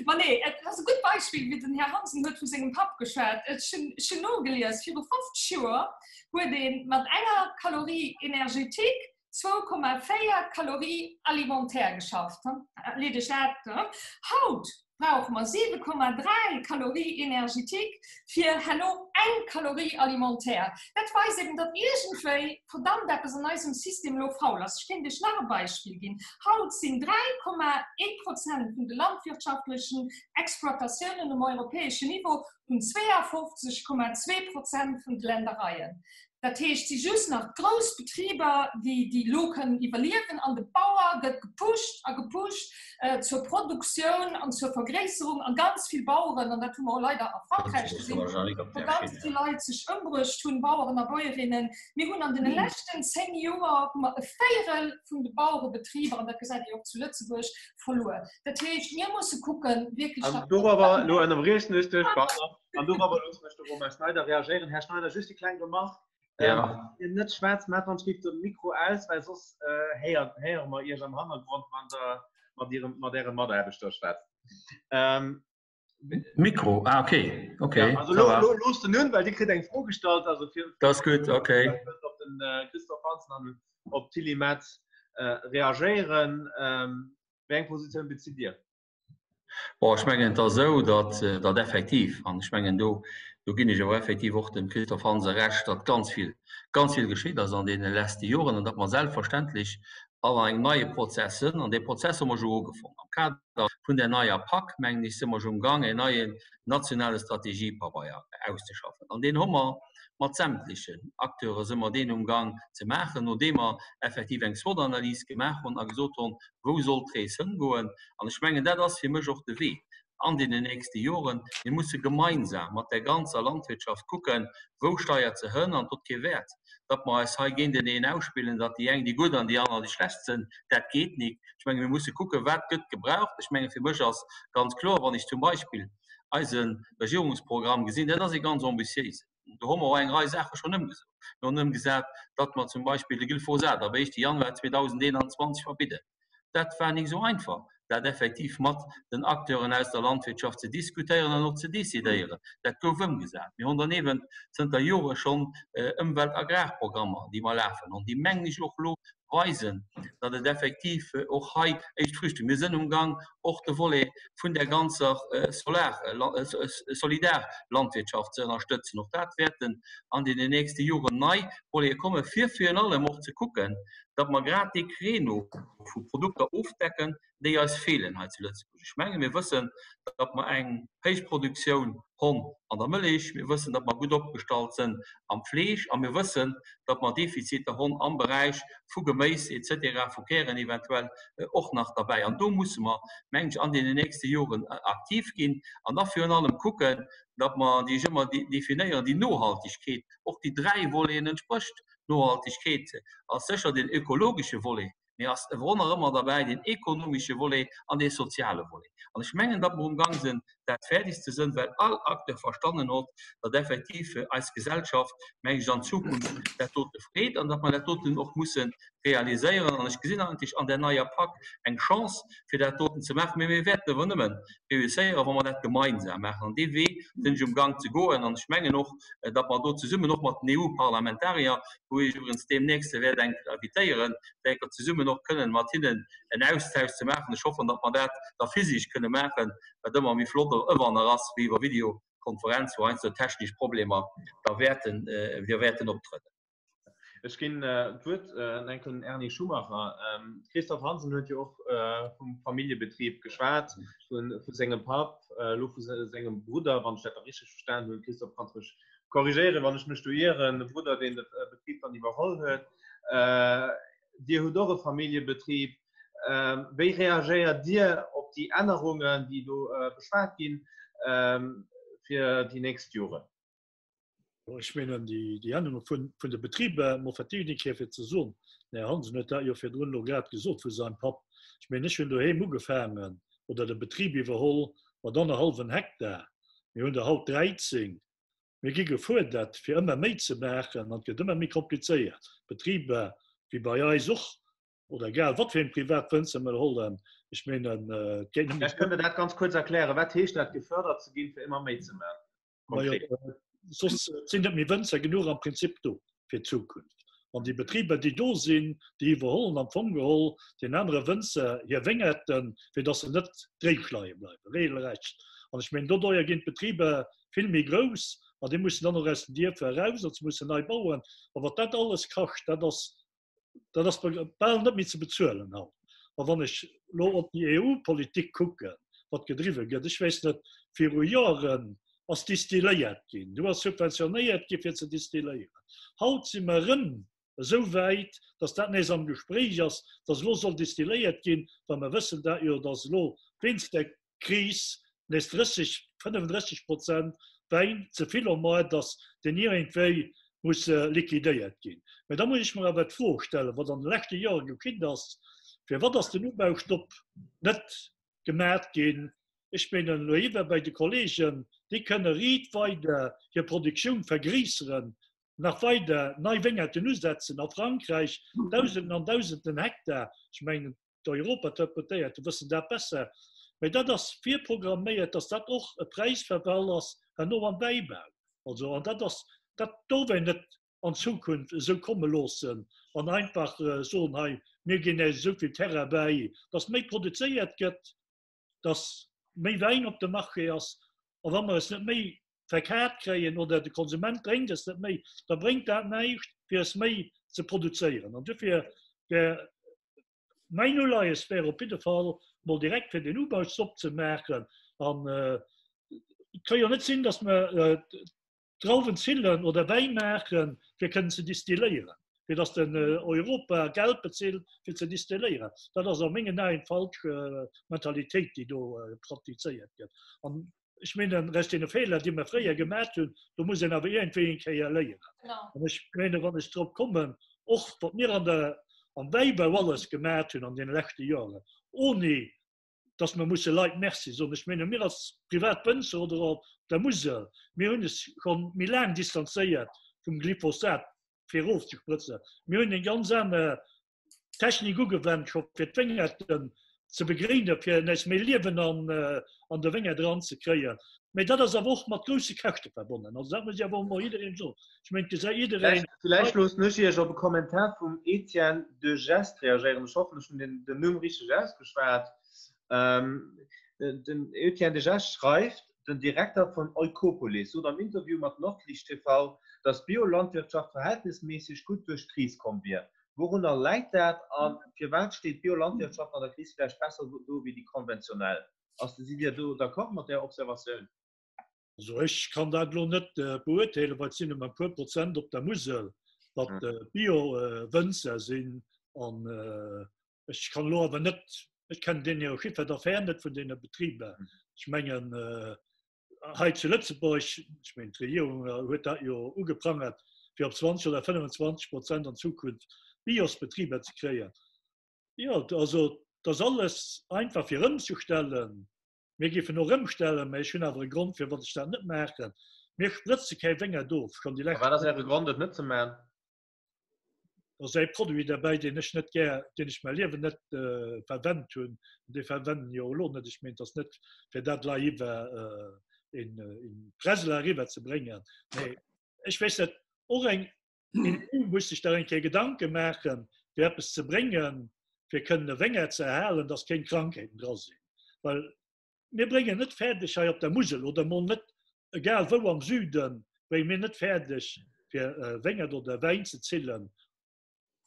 Ma nee, et ass e gutt Beispill, wéi den Här Hansen huet vu sengem Papp geschwat. Ech hunn, ech hunn nogelies, viru 50 Joer huet ee mat enger Calorie énergétique. 2,4 Calories alimentaires geschafft. Leet ech dat. Haut brauche mer 7,3 Calories énergétiques fir herno eng Calorie alimentaire. Dat weist eben, datt iergendwéi verdammt eppes an eisem System elo faul ass. Ech kéint Iech nach e Beispill ginn. Haut sinn 3,1 Prozent vun de landwirtschaftlechen Exploitatiounen um europäeschen Niveau hunn 52,2 Prozent vun de Ländereien. Dat heescht, et si just nach d'grouss Betriber, déi déi elo kënnen iwwerliewen an de Bauer gëtt gepusht a gepusht zur Produktioun an zur Vergréisserung a ganz vill Baueren, an dat hu mer och leider a Frankräich gesinn, wou ganz vill Leit sech ëmbruecht hunn, Baueren a Bäuerinnen. Mir hunn an deene leschten 10 Joer hu mer e Véierel vun de Bauerebetriber, an dat gesäit ee och zu Lëtzebuerg, verluer. Dat heescht, mir musse kucken, wierklech. An dorobber, elo ënnerbriechen ech dech, pardon, an dorobber loossen ech de Romain Schneider reagéieren. Här Schneider, just déi kleng Remarque, Ja. Dir net schwätzt, maacht wann ech de Mikro aus, well soss héiert, héiere mer Iech am Hannergrond, wann Der mat Ihrem, mat Äre Mataarbechter schwätzt. Mikro, ah, okay, okay. Ja, also lo, lo, looss den un, well Dir kritt eng Fro gestallt, also fir, Dat ass gutt, okay. op den Christophe Hansen an op d'Tilly Metz reagéieren. Wéi eng Positioun bezitt Dir? Bon, ech mengen, et ass esou, datt, datt effektiv, an ech mengen, do, do ginn ech awer effektiv och dem Christophe Hansen Recht, datt ganz vill, ganz vill geschitt ass an deene leschte Joren an datt mer selbstverständlech all an engem neie Prozess sënn. An dee Prozess hu mer scho ugefongen. Am Kader vun där neier PAC, mengen ech, si mer scho umgang, en neien nationale Strategiepabeier auszeschaffen. An deen hu mer mat sämtlechen Acteure si mer deen umgang ze maachen, nodeem mer effektiv eng SWOT-Analys gemaach hunn a gesot hunn, wou soll d'Rees hëngoen. An ech mengen, dat ass fir mech och de Wee an deenen nächste Joren. Mir musse gemeinsam mat der ganzer Landwirtschaft kucken, wou steiert se hënn. An et huet kee Wäert, datt mer eis hei géinteneen ausspillen, datt déi eng déi gutt an déi aner déi schlecht sënn. Dat geet nik. Ech menge mir musse kucken, wat gëtt gebraucht. Ech menge fir mech ass ganz kloer, wann ech zum Beispill eise Regierungsprogramm gesinn, dat ass ee ganz ambitiéisen. Do hu mer och eng Rei Saache schonn ëmgesat. Mir hunn ëmgesat, datt mer zum Beispill de Glyphosat ab éischte Januar 2021 verbidden. Dat war nik esou einfach, dat effektiv mat den Acteuren aus der Landwirtschaft ze diskutéieren an och ze decidéieren. Dat gouf ëmgesat. Mir hunn derniewent zënter Jore schonn Ëmwelt-Agrarprogrammer, déi mer lafen hunn, déi, mengen ech, och elo weisen, datt et effektiv och hei éischt Früchte. Mir sënn umgang och de Volet vun der ganzer Solar, Solidarlandwirtschaft ze ënnerstëtzen. Och dat wäerten an deenen nächste Joren nei Volete kommen, fir virun allem och ze kucken, datt mer grad dee Créneau vu Produkter ofdecken, déi eis feelen hei zu Lëtzebuerg. Ech menge mir wëssen, datt mer eng héich Produktioun honn an der Mëllech, mir wëssen, datt mer gutt opgestallt sënn am Fleesch a mir wëssen, datt mer Defiziter honn am Beräich vu Geméis et cetera, vu Kären eventuell och nach derbäi. An do musse mer, mengen ech, an deenen nächste Joren aktiv ginn an da virun allem kucken, datt mer, déi ech ëmmer definéieren, déi Nohaltegkeet, och déi dräi Voleten entsprécht. Nohaltegkeet ass sécher deen ökologesche Volet, mee ass ewer och nach ëmmer derbäi deen ekonomesche Volet an dee soziale Volet. An ech mengen, datt mer umgang sinn, dat fäerdeg ze sënn, well all Acteur verstannen hott, datt effektiv eis Gesellschaft, meng ech, an Zukunft dat dote freet an datt mer dat doten och musse realiséieren. An ech gesinn eigentlech an där neier PAC eng Chance, fir dat doten ze maachen. Mee mir wäerten ewer nëmme réusséieren, wa mer dat gemeinsam maachen. An dee Wee sinn ech umgang ze goen. An ech mengen och, datt mer do zesummen och mat den EU-Parlamentarier, wou ech iwwerens deemnächst wäert eng Kéier invitéieren, fir eng Kéier zesummen och kënnen mat hinnen en Austausch ze maachen. Ech hoffen, datt mer dat da physisch kënne maachen, wat ëmmer méi flott ëmmer nach ass wéi iwwer Videokonferenz, wou heiansdo technesch Problemer da wäerten, wäerten optrëden. Ech ginn d'Wuert eng Kéier un den Erny Schumacher. D'Christophe Hansen huet jo och vum Familljebetrib geschwat, vu sengem Papp, elo vu sengem Brudder, wann ech dat da richteg verstanen hunn. Christophe, kanns mech korrigéieren, wann ech mech do ieren, de Brudder, deen de Betrib dann iwwerholl huet. Dir hutt och e Familljebetrib. Wéi reagéiert Dir op déi Ännerungen, déi do beschwat ginn, fir déi nächst Joren? Ech mengen, déi Ännerunge vun de Betriber, mo vertieft eng Kéier fir ze soen, den Här Hansen huet dat jo virdrun elo grad gesot vu seinem Papp, ech mengen, ech hunn doheem ugefaangen oder de Betrib iwwerholl mat annerhallwen Hektar, mir hunn der haut 13. Mir gi gefuerdert, fir ëmmer méi ze maachen an et gëtt ëmmer méi komplizéiert. Betriber, wéi bei eis och, oder egal wat fir een Privatwënzer mer hollen, ech mengen, et gétt nëmme. Vläicht kënnt Der dat ganz kuerz erklären. Wat heescht dat, gefördert ze ginn, fir ëmmer méi ze maachen? Majo, soss sinn net méi Wënzer genuch am Prinzip do fir d'Zukunft. An déi Betriber, déi do sinn, déi iwwerhollen am Fong geholl den anere Wënzer hir Wéngerten, fir dass se net dréif leie bleiwen, regelrecht. An ech mengen, doduerjer ginn d'Betriber vill méi grouss an déi mussen dann och aus den Dierfer eraus an se mussen nei bauen. A wat dat alles kascht, dat ass, dat ass bal net méi ze bezuelen haut. A wann ech elo op déi EU-Politik kucken, wat gedriwwe gëtt, ech weess net, viru Joren ass distilléiert ginn, du ass subventionéiert gi fir ze distilléieren. Haut si mer erëm esou wäit, datt dat nees am Gespréich ass, datt elo soll distilléiert ginn, well mer wëssen dat jo, datt elo wéinst der Kris nees 30, 35 Prozent Wäin ze vill um Moart ass, deen iergendwéi muss liquidéiert ginn. Mä da muss ech mer awer d'Fro stellen, wat an de leschte Jore geschitt ass, Firwat ass den Ubaustopp net gemat ginn? Ech mengen elo iwwer bei de Kollegen, déi kënne riit weider hir Produktioun vergréisseren, nach weider nei Wéngerten usetzen a Frankräich, Dausenden an Dausenden Hektar. Ech mengen, d'Europadeputéierte wëssen dat besser, mä dat ass virprogramméiert, dass dat och e Präisverfall ass herno am Wäibau. Also, an dat ass, dat dorf een net an Zukunft esou komme loossen an einfach soen, hei, mir ginn Iech esou vill Terrain bäi, dass méi produzéiert gëtt, dass méi Wäin op dem Marché ass. A wa mer es net méi verkaaft kréien oder de Konsument drénkt es net méi, da bréngt dat näischt, fir es méi ze produzéieren. An dofir wär Mäin Uleies wär op jidde Fall mol direkt fir den Ubaustopp ze maachen. An et ka jo net sinn, datt mer Drauwen zillen oder Wäin maachen, fir kënnen ze distilléieren, fir datt den Europa Geld bezilt, fir ze distilléieren. Dat ass a mengen Aen d'falsch Mentalitéit, déi do praktizéiert gëtt. An ech mengen, aus deene Feeler, déi mer fréier gemat hunn, do muss een awer iergendwéi eng Kéier léieren. An ech menge wann ech drop kommen, och wat mir an der, am Wäibau alles gemat hunn an deene leschte Joren, oni datt mer musse Leit Merci soen. Ech menge mir als privat Wënzer oder op der Musel, mir hunn es scho méi laang distanzéiert vum Glyphosat fir erofzesprëtzen. Mir hunn eng ganz aner Technik ugewennt scho fir d'Wéngerten ze begréinen, fir nees méi Liewen an an de Wéngert eran ze kréien. Mee dat ass awer och mat grousse Käschte verbonnen. Also dat muss ech awer och emol jiddereen soen. Ech mengen, et gesäit jiddereen. Villäicht loossen ech Iech op e Kommentar vum Etienne de Gest reagéieren. Ech hoffen, ech hunn den den Numm richteg ausgeschwat. Den Etienne de Gest schreift, Den Direkter vun Oikopolis sot am Interview mat Nordlicht TV, datt d'Biolandwirtschaft verhältnisméisseg gutt duerch d'Kris komm wier. Wourunner läit dat a firwat steet d'Biolandwirtschaft an der Kris vläicht besser do wéi déi konventionell? Ass, sidd Dir do d'accord mat där Observatioun? Also ech kann dat elo net beurteelen, well et sinn nëmmen e puer Prozent op der Musel, wat Bio-Wënzer sinn. An ech kann elo awer net, ech kennen deen hire Chiffre d'affaires net vun deene Betriber. Ech mengen, hei zu Lëtzebuerg, ech mengen d'Regierung huet dat jo ugeprangert, fir op 20 oder 25 Prozent an Zukunft Biosbetriber ze kréien. Jo, also et ass alles einfach fir ëmzestellen. Mir géifen och ëmstellen, mä ech hunn awer e Grond, firwat ech dat net maachen. Mir sprëtze keng Wéngert of, schonn déi lescht. A wat ass Äre Grond, et net ze maachen? Da ass e Produit derbäi, deen ech net gär, deen ech mäi Liewen net verwennt hunn. An dee verwennen ech och elo net. Ech mengen, et ass net fir dat lei iwwer en Pressel eriwwer ze bréngen. Mee ech weess net, och eng EU muss sech da eng Kéier Gedanke maachen, fir eppes ze bréngen, fir kënnen e Wéngert ze erhalen, dass keng Krankheeten dra sinn. Well mir bréngen net fäerdeg hei op der Musel oder mol net, egal wou am Süden, brénge mir net fäerdeg, fir Wéngert oder Wäin ze zillen,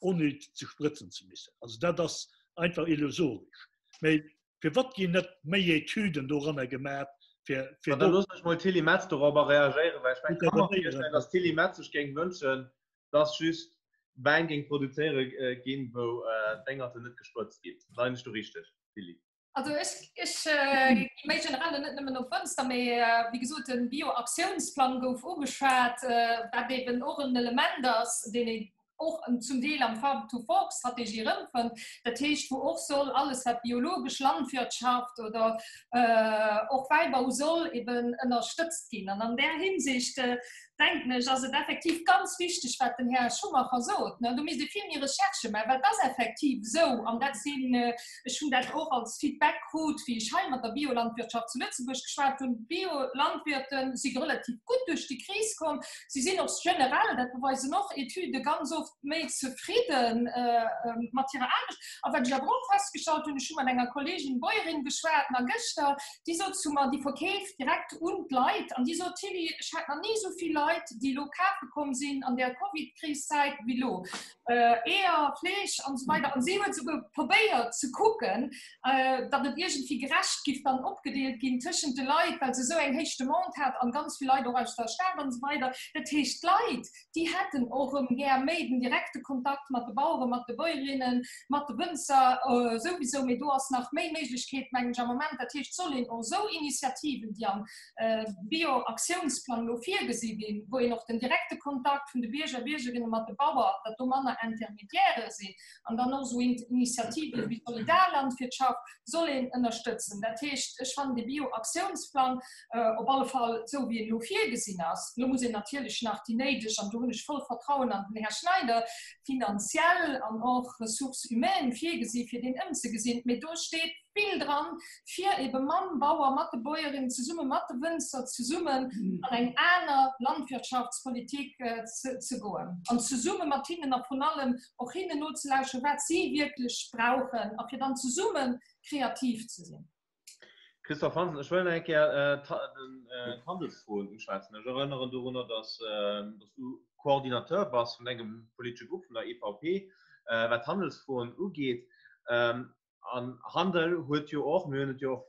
ouni ze sprëtzen ze missen. Also dat ass einfach illusorisch. Mee firwat ginn net méi Etüden doranner gemaat, fir fir do. Da loossen ech mol d'Tilly Metz dorobber reagéieren, well ech mengen, ech ka mer virstellen, datt d'Tilly Metz sech géing wënschen, datt just Wäin géing produzéiere ginn, wou d'Wéngerten net gesprëtzt ginn. Leien ech do richteg, Tilly? Also ech, ech äh, gi méi generell net nëmmen op Fënster, mee äh, wéi gesot den Bioaktiounsplang gouf ugeschwat, äh, wat eben och en Element ass, deen een och zum Deel am Farm to Fork Strategie erëmfënnt. Dat heescht, wou och soll alles wat biologesch Landwirtschaft oder äh, och Wäibau soll eben ënnerstëtzt ginn. An an där Hinsicht äh, Denken ech, ass et effektiv ganz wichteg, wat den Här Schumacher sot. Do misst ee vill méi Recherchë maachen, well et ass effektiv esou, an dat sinn, ech hunn dat och als Feedback krut, wéi ech hei mat der Biolandwirtschaft zu Lëtzebuerg geschwat hunn, d'Biolandwirte si relativ gutt duerch déi Kris komm. Si sinn och generell, dat beweisen och Etüde, ganz oft méi zefridde mat hirer Aarbecht. A wat ech awer och festgestallt hunn, ech hu mat enger Kolleegin, Bäuerin, geschwat, nach gëschter, déi sot zu mer, déi verkeeft direkt un d'Leit an déi sot, Tilly, ech hat nach ni esou vill Leit, déi elo kafe komm sinn an där Covid-Kris-Zäit wéi elo. Eeër, Fleesch an esou weider. An si huet esouguer probéiert ze kucken, datt et iergendwéi gerecht giff dann opgedeelt ginn tëschent de Leit, well se esou eng héich Demande hat an ganz vill Leit och aus der Stad an esou weider. Dat heescht, d'Leit, déi hätten och erëm gär méi den direkte Kontakt mat de Baueren, mat de Bäuerinnen, mat de Wënzer souwisou, mee do ass nach méi Méiglechkeet, mengen ech, am Moment. Dat heescht, et soll een och esou Initiativen, déi am Bio-Aktiounsplang elo virgesi ginn, wou een och den direkte Kontakt vun de Bierger, Biergerinne mat de Bauer, datt do manner Intermediairë sinn, an dann och esou Initiativen wéi Solidarlandwirtschaft soll een ënnerstëtzen. Dat heescht, ech fannen dee Bio-Aktiounsplang op alle Fall esou, wéi en elo virgesinn ass, elo muss een natierlech nach déi néideg, an do hunn ech voll Vertrauen an den Här Schneider, finanziell an och Ressources humaines virgesi fir deen ëmzegesinn, mee do steet vill dran, fir ebe mam Bauer, mat de Bäuerinnen zesumme, mat de Wënzer zesummen an eng aner Landwirtschaftspolitik ze goen an zesumme mat hinnen a vrun allem och hinnen nozelauschteren, wat si wierklech brauchen a fir dann zesumme kreativ ze sinn. Christophe Hansen, Ech wëll nach eng Kéier d'Handelsfroen uschwätzen. Ech erënneren dorunner, datt s du Coordinateur bass vun engem politesche Grupp vun der EVP, wat d'Handelsfroen ugeet. An Handel huet jo och, mir hunn et jo och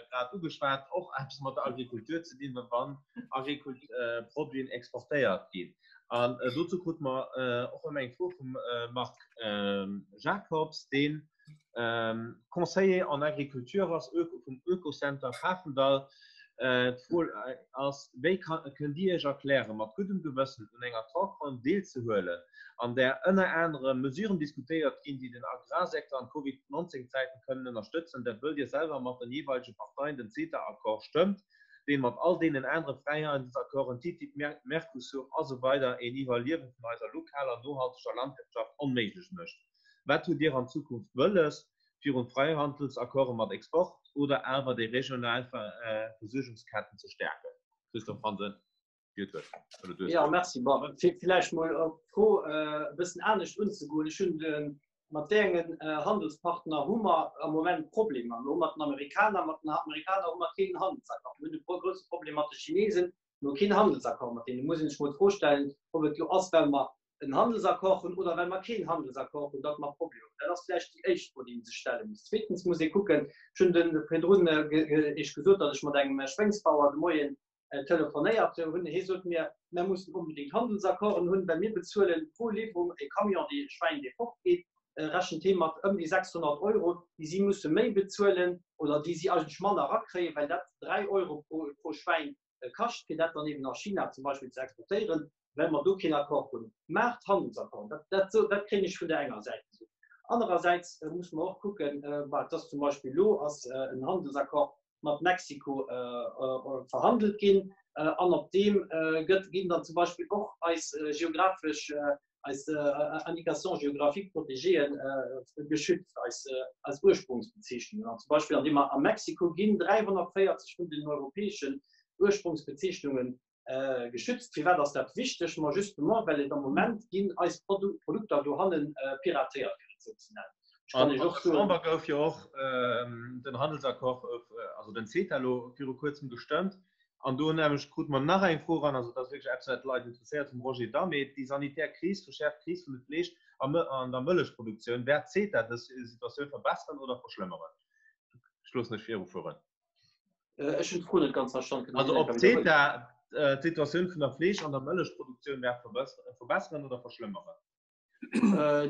grad ugeschwat, och eppes mat der Agrikultur ze dinn, wann Agrikulturproduiten exportéiert ginn. An dozou krute mer och erëm eng Fro vum Marc Jacobs, deen Conseiller en agriculture ass vum Oekocenter Pafendall. D'Fro ass, Wéi kënnt Dir Iech erklären, mat guddem Gewëssen un enger Talkronn deelzehuelen, an där ënner anerem Mesuren diskutéiert ginn, déi den Agrarsecteur an Covid 19 Zäiten kënnen ënnerstëtzen, dat wëll Dir selwer mat den jeeweilege Parteien den CETA-Accord stëmmt, deen mat all deenen anere Fräihandelsaccorden, TTIP, Mercosur, a sou weider een Iwwerliewe vun eiser lokaler, nohalteger Landwirtschaft onméiglech mécht? Wat hutt Dir an Zukunft wëlles, virun Fräihandelsaccorde mat Export oder awer déi regional Versuergungsketten ze stäerken? Christophe Hansen, Dir hutt d'Wuert, oder du hues d'Wuert. Jo, merci. Bon, fir villäicht mol op d'Fro e bëssen anescht unzegoen, Ech hunn de, mat wéi engen Handelspartner hu mer am Moment Problemer? Mir hu mat den Amerikaner, mat den Amerikaner hu mer keen Handelsaccord. Mir hunn e grousse Problem mat de Chinesen, mir hu keen Handelsaccord mat deenen. Et muss een sech mol d'Fro stellen, ob et elo ass, well mer en Handelsaccord hunn oder well mer keen Handelsaccord hunn, datt mer Problemer hunn. Dat ass vläicht déi éischt Fro, déi ee sech stelle muss. Zweetens muss ee kucken, ech hunn de virdrun Iech gesot, datt ech mat engem Schwéngsbauer de Moien telefonéiert hunn. Hie sot mir, Mer mussen onbedéngt Handelsaccorden hunn, well mir bezuelen pro Liwwerung e Camion, dee Schwäin, dee fortgeet, rechent hie mat ëm déi 600 Euro, déi si musse méi bezuelen oder déi si eigentlech manner erakréien, well dat 3 Euro pro Schwäin kascht, fir dat dann eben a China zum Beispill ze exportéieren, well mer do keen Accord hunn. Maacht Handelsaccorden, dat, dat, dat kréien ech vun der enger Säit gesot. Anerersäits muss mer och kucken, bah, et ass zum Beispill elo ass en Handelsaccord mat Mexiko verhandelt ginn an op deem gëtt, ginn dann zum Beispill och eis geographesch eis Indication géographique protégéeën geschützt, eis, eis Ursprungsbezeechnungen. An zum Beispill an deem a Mexiko ginn 340 vun den europäeschen Ursprungsbezeechnungen geschützt. Firwat ass dat wichteg? Ma justement, well et am Moment ginn eis Produkter dohanne piratéiert, fir et esou ze nennen. Ech kann Iech och soen. An der Chamber gouf jo och den Handelsaccord, also den CETA elo viru Kuerzem gestëmmt. An do nämlech krute mer nach eng Fro eran, also dat ass wierklech eppes, wat d'Leit interesséiert, vum Roger Damé, Déi sanitär Kris verschäerft d'Kris vun de Fleesch an der Mëllechproduktioun. Wäert CETA dës Situatioun verbesseren oder verschlëmmeren? Ech loossen lech virufueren. Ech hunn d'Fro net ganz verstanden. Also ob CETA d'Situatioun vun der Fleesch an der Mëllechproduktioun wäert verbesseren oder verschlëmmeren?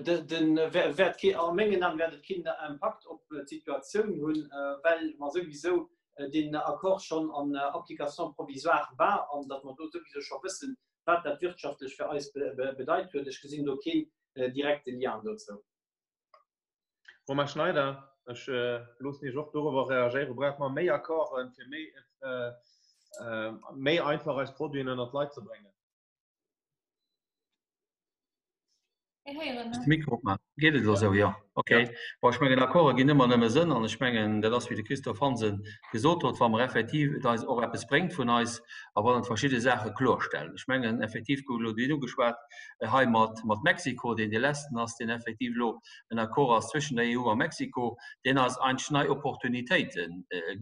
Den wäert kee, a mengen Aen wäert et keen Impakt op d'Situatioun hunn, well mer souwisou deen Accord schonn an Application provisoire war an datt mer do souwisou scho wëssen, wat dat wirtschaftlech fir eis bedeit huet. Ech gesinn do keen direkte Lien dozou. Romain Schneider, Ech loossen Iech och dorobber reagéieren. Brauche mer méi Accorden, fir méi einfach eis Produiten ënnert d'Leit ze bréngen? Mikro opmachen. Geet et elo esou? Jo, okay. Bon, ech mengen, Accorde ginn ëmmer nëmme Sënn an ech mengen, dat ass, wéi de Christophe Hansen gesot huet, wa mer effektiv et eis och eppes bréngt vun eis a wann et verschidde Saache klorstellen. Ech mengen, effektiv gouf elo deen ugeschwat hei mat, mat Mexiko, deen dee leschten ass, deen effektiv elo en Accord ass zwëschen der EU a Mexiko, deen eis eigentlech nei Opportunitéite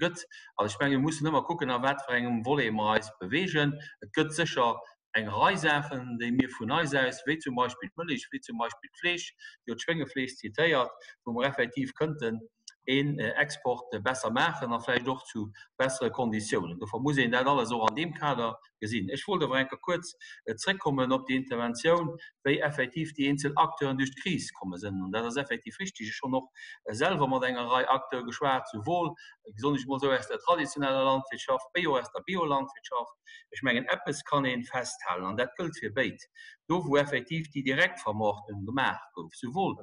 gëtt. An ech mengen, mir mussen ëmmer kucken, a wat fir engem Volet mer eis bewegen. Et gëtt sécher eng Rei Saachen, déi mir vun eis aus, wéi zum Beispill d'Mëllech, wéi zum Beispill d'Fleesch, Dir hutt d'Schwéngefleesch zitéiert, wou mer effektiv kënnten een Export besser maachen a vläicht och zu bessere Konditiounen. Dofir muss een dat alles och an deem Kader gesinn. Ech wollt awer eng Kéier kuerz zréckkommen op déi Interventioun, wéi effektiv déi eenzel Acteuren duerch d'Kris komme sinn. An dat ass effektiv richtig. Ech hunn och selwer mat enger Rei Acteure geschwat, souwuel, soen ech emol esou, aus der traditioneller Landwirtschaft wéi och aus der Biolandwirtschaft. Ech mengen, eppes kann ee festhalen, an dat gëllt fir béid, Do, wou effektiv déi Direktvermaartung gemaach gouf, souwuel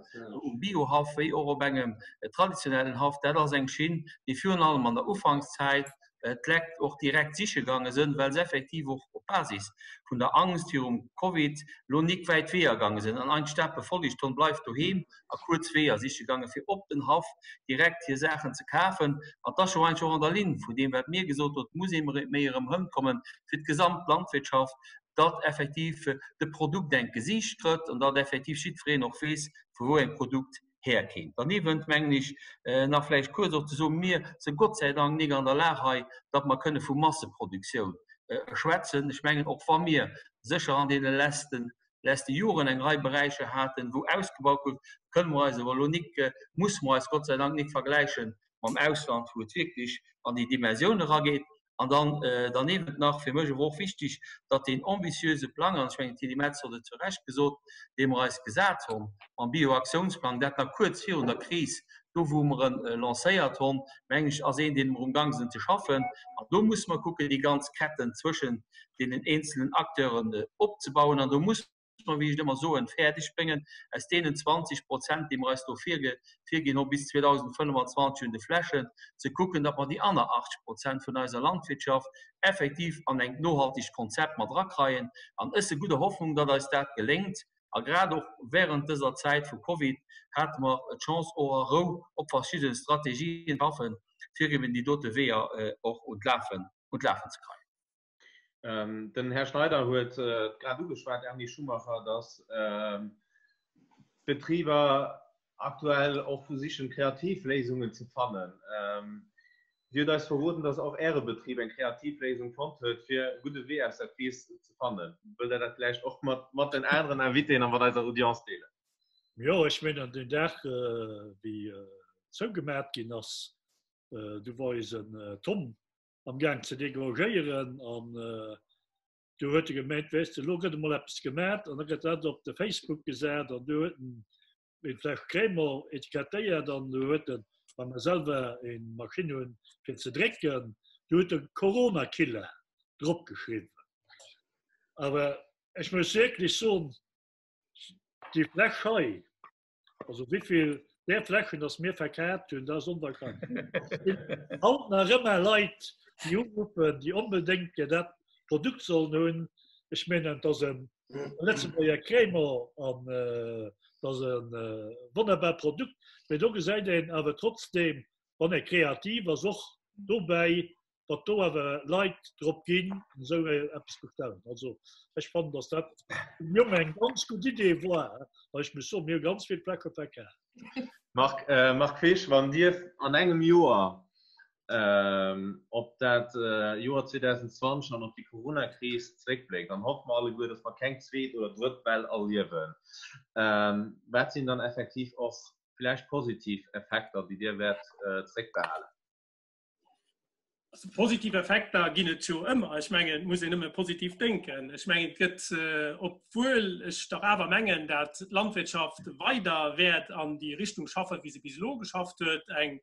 um Biohaff wéi och op engem traditionellen Haff, dat ass eng Schinn, déi virun allem an der Ufankszäit d'Lekt och direkt siche gaange sënn, well se effektiv och op Basis vun der Angst virum Covid lo nik wäit Weeër gaange sënn an eigentlech dat befollegt hunn, Bleift doheem! a kuerz Weeër siche gaange fir op den Haff direkt hir Saachen ze kafen. An 't ass jo eigentlech och an der Linn vun deem, wat mir gesot hunn, et muss ee méi erëm hënkommen fir d'gesamt Landwirtschaft, datt effektiv de Produkt enk Gesiicht krëtt an datt effektiv jiddwereen och weess, vu wou eng Produkt herkéint. Derniewent mengen ech nach vläicht kuerz och ze soen, mir si Gott sei Dank nik an der Lag hei, datt mer kënne vu Masseproduktioun schwätzen. Ech mengen, och wa mir sécher an deene letzten leschte Joren eng Rei Beräicher haten, wou ausgebaut gouf, kënne mer eis awer elo nik, musse mer eis Gott sei Dank nik vergläiche mam Ausland, wou et wierklech an déi Dimensioun erageet. An dann derniewent nach, fir mech awer och wichtig, datt deen ambitiöse Plang, an ech mengen, d'Tilly Metz huet et zu Recht gesot, dee mer eis gesat hunn mam Bioaktiounsplang, dat nach kuerz virun der Kris, do wou mer e lancéiert hunn, meng ech, ass een, dee mer umgang sinn ze schaffen. An do musse mer kucken, déi ganz Ketten zwëschen deenen eenzelen Acteuren opzebauen. An do muss mer, wéi ech et ëmmer soen, fäerdeg bréngen, aus deenen 20 Prozent, déi mer eis do virginn hu bis 2025 un de Flächen, ze kucken, datt mer déi aner 80 Prozent vun eiser Landwirtschaft effektiv an engt nohaltegt Konzept mat erakreien. An ech si gudder Hoffnung, datt eis dat geléngt. A grad och während dëser Zäit vu Covid hate mer d'Chance, och a Rou op verschidde Strategien ze schaffen, fir eben déi dote Weeër och un d'Lafen ze kréien. Den Här Schneider huet grad ugeschwat, Erny Schumacher, datt d'Betriber aktuell och versichen, kreativ Léisungen ze fannen. Dir hutt eis verroden, datt och Äre Betrib eng kreativ Léisung fonnt huet, fir e gudde Wee aus der Kris ze fannen. Wëllt Der dat vläicht och mat den aneren Invitéen a mat eiser Audience deelen? Jo, ech mengen, deen Dag, wéi zougemat ginn ass, du war eisen Tom am Gaang ze degorgéieren an du huet e gemengt, weess de, elo gëtt emol eppes gemat an da gëtt dat op de Facebook gesat an du huet en eng Fläsch Crémant etikettéiert an du huet en, well mer selwer eng Maschinn hunn fir ze drécken, du huet e Corona-Killer drop geschriwwen. Awer ech muss wierklech soen, déi Fläsch hei, Also wéivill där Fläschen dass mir verkaaft hunn, dat ass onwahrscheinlech. Haut nach ëmmer Leit, déi uruffen, déi onbedéngt gär dat Produkt sollen hunn. Ech mengen, et ass e Lëtzebuerger Crémant an et ass e wonnerbart Produkt. Mee do gesäit een awer trotzdeem, wann ee kreativ ass, och dobäi, datt do awer Leit drop ginn an esou eppes bestellen. Also ech fannen, datt dat vum Jong eng ganz gutt Idee war, well ech muss soen, mir hu ganz vill Fläsche verkaf. Marc, Marc Fesch, wann Dir an engem Joer op dat Joer 2020 an op déi Coronakris zréckbléckt, dann hoffe mer alleguer, datt mer keng zweet oder drëtt Well erliewen, wat sinn dann effektiv och vläicht positiv Effekter, déi Dir wäert zréckbehalen? Also positiv Effekter ginn et jo ëmmer. Ech mengen, et muss een nëmme positiv denken. Ech mengen, et gëtt, obwuel ech dach awer mengen, dat d'Landwirtschaft weider wäert an déi Richtung schaffen, wéi se bis elo geschafft huet, eng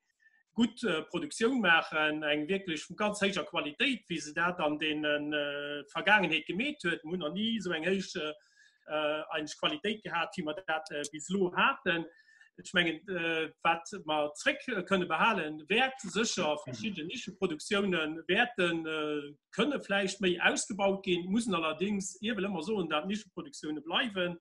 gutt Produktioun maachen, eng wierklech vu ganz héijer Qualitéit, wéi se dat an deene Vergaangenheet gemeet huet. Mir hunn nach ni esou eng héich eigentlech Qualitéit gehat, wéi mer dat bis elo haten. Ech mengen, wat mer zréck kënne behalen, wäert sécher verschidden Nischeproduktiounen wäerte kënne vläicht méi ausgebaut ginn, mussen allerdéngs iewel ëmmer soen, dat Nischeproduktiounen bleiwen.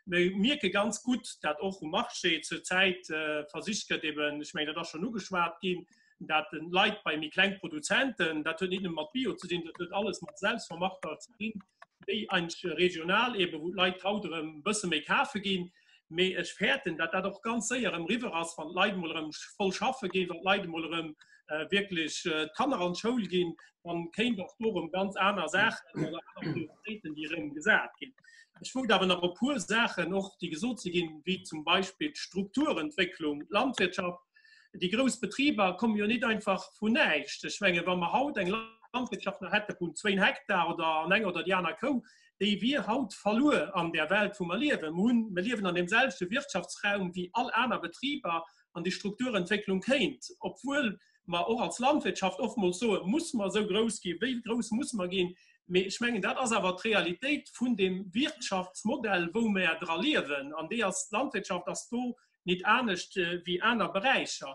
Mir mierke ganz gutt, dat och um Marché zurzäit versicht gëtt, eben, ech mengen, dat ass schonn ugeschwat ginn, dat den Leit bei méi kleng Produzenten, dat huet net nëmme mat Bio ze dinn, dat huet alles mat Selbstvermarkter ze dinn, déi eigentlech regional eben, wou d'Leit haut erëm e bësse méi kafe ginn. Mee ech fäerten, dat dat och ganz séier erëm eriwwer ass, wann d'Leit emol erëm voll schaffe ginn, wann d'Leit emol erëm wierklech d'Kanner an d'Schoul ginn, dann kéint och do erëm ganz aner Saachen oder aner Prioritéiten, déi erëm gesat ginn. Ech wollt awer nach e puer Saachen och, déi gesot si ginn, wéi zum Beispill d'Strukturentwécklung, d'Landwirtschaft. Déi grouss Betriber komme jo nit einfach vun näischt. Ech menge wa mer haut eng Landwirtschaft nach hätte vun zwéin Hektar oder an enger oder déi aner Kou, déi wier haut verluer an där Welt, wou mer liewen. Mer hunn, mer liewen an deem selwechte Wirtschaftsraum wéi all aner Betriber an déi Strukturentwécklung kéint, obwuel mer och als Landwirtschaft oftmools soen, muss mer esou grouss ginn, wéi grouss muss mer ginn, mee ech mengen, dat ass awer d'Realitéit vun deem Wirtschaftsmodell, wou mer dra liewen, an déi ass, d'Landwirtschaft ass do nit anescht wéi aner Beräicher.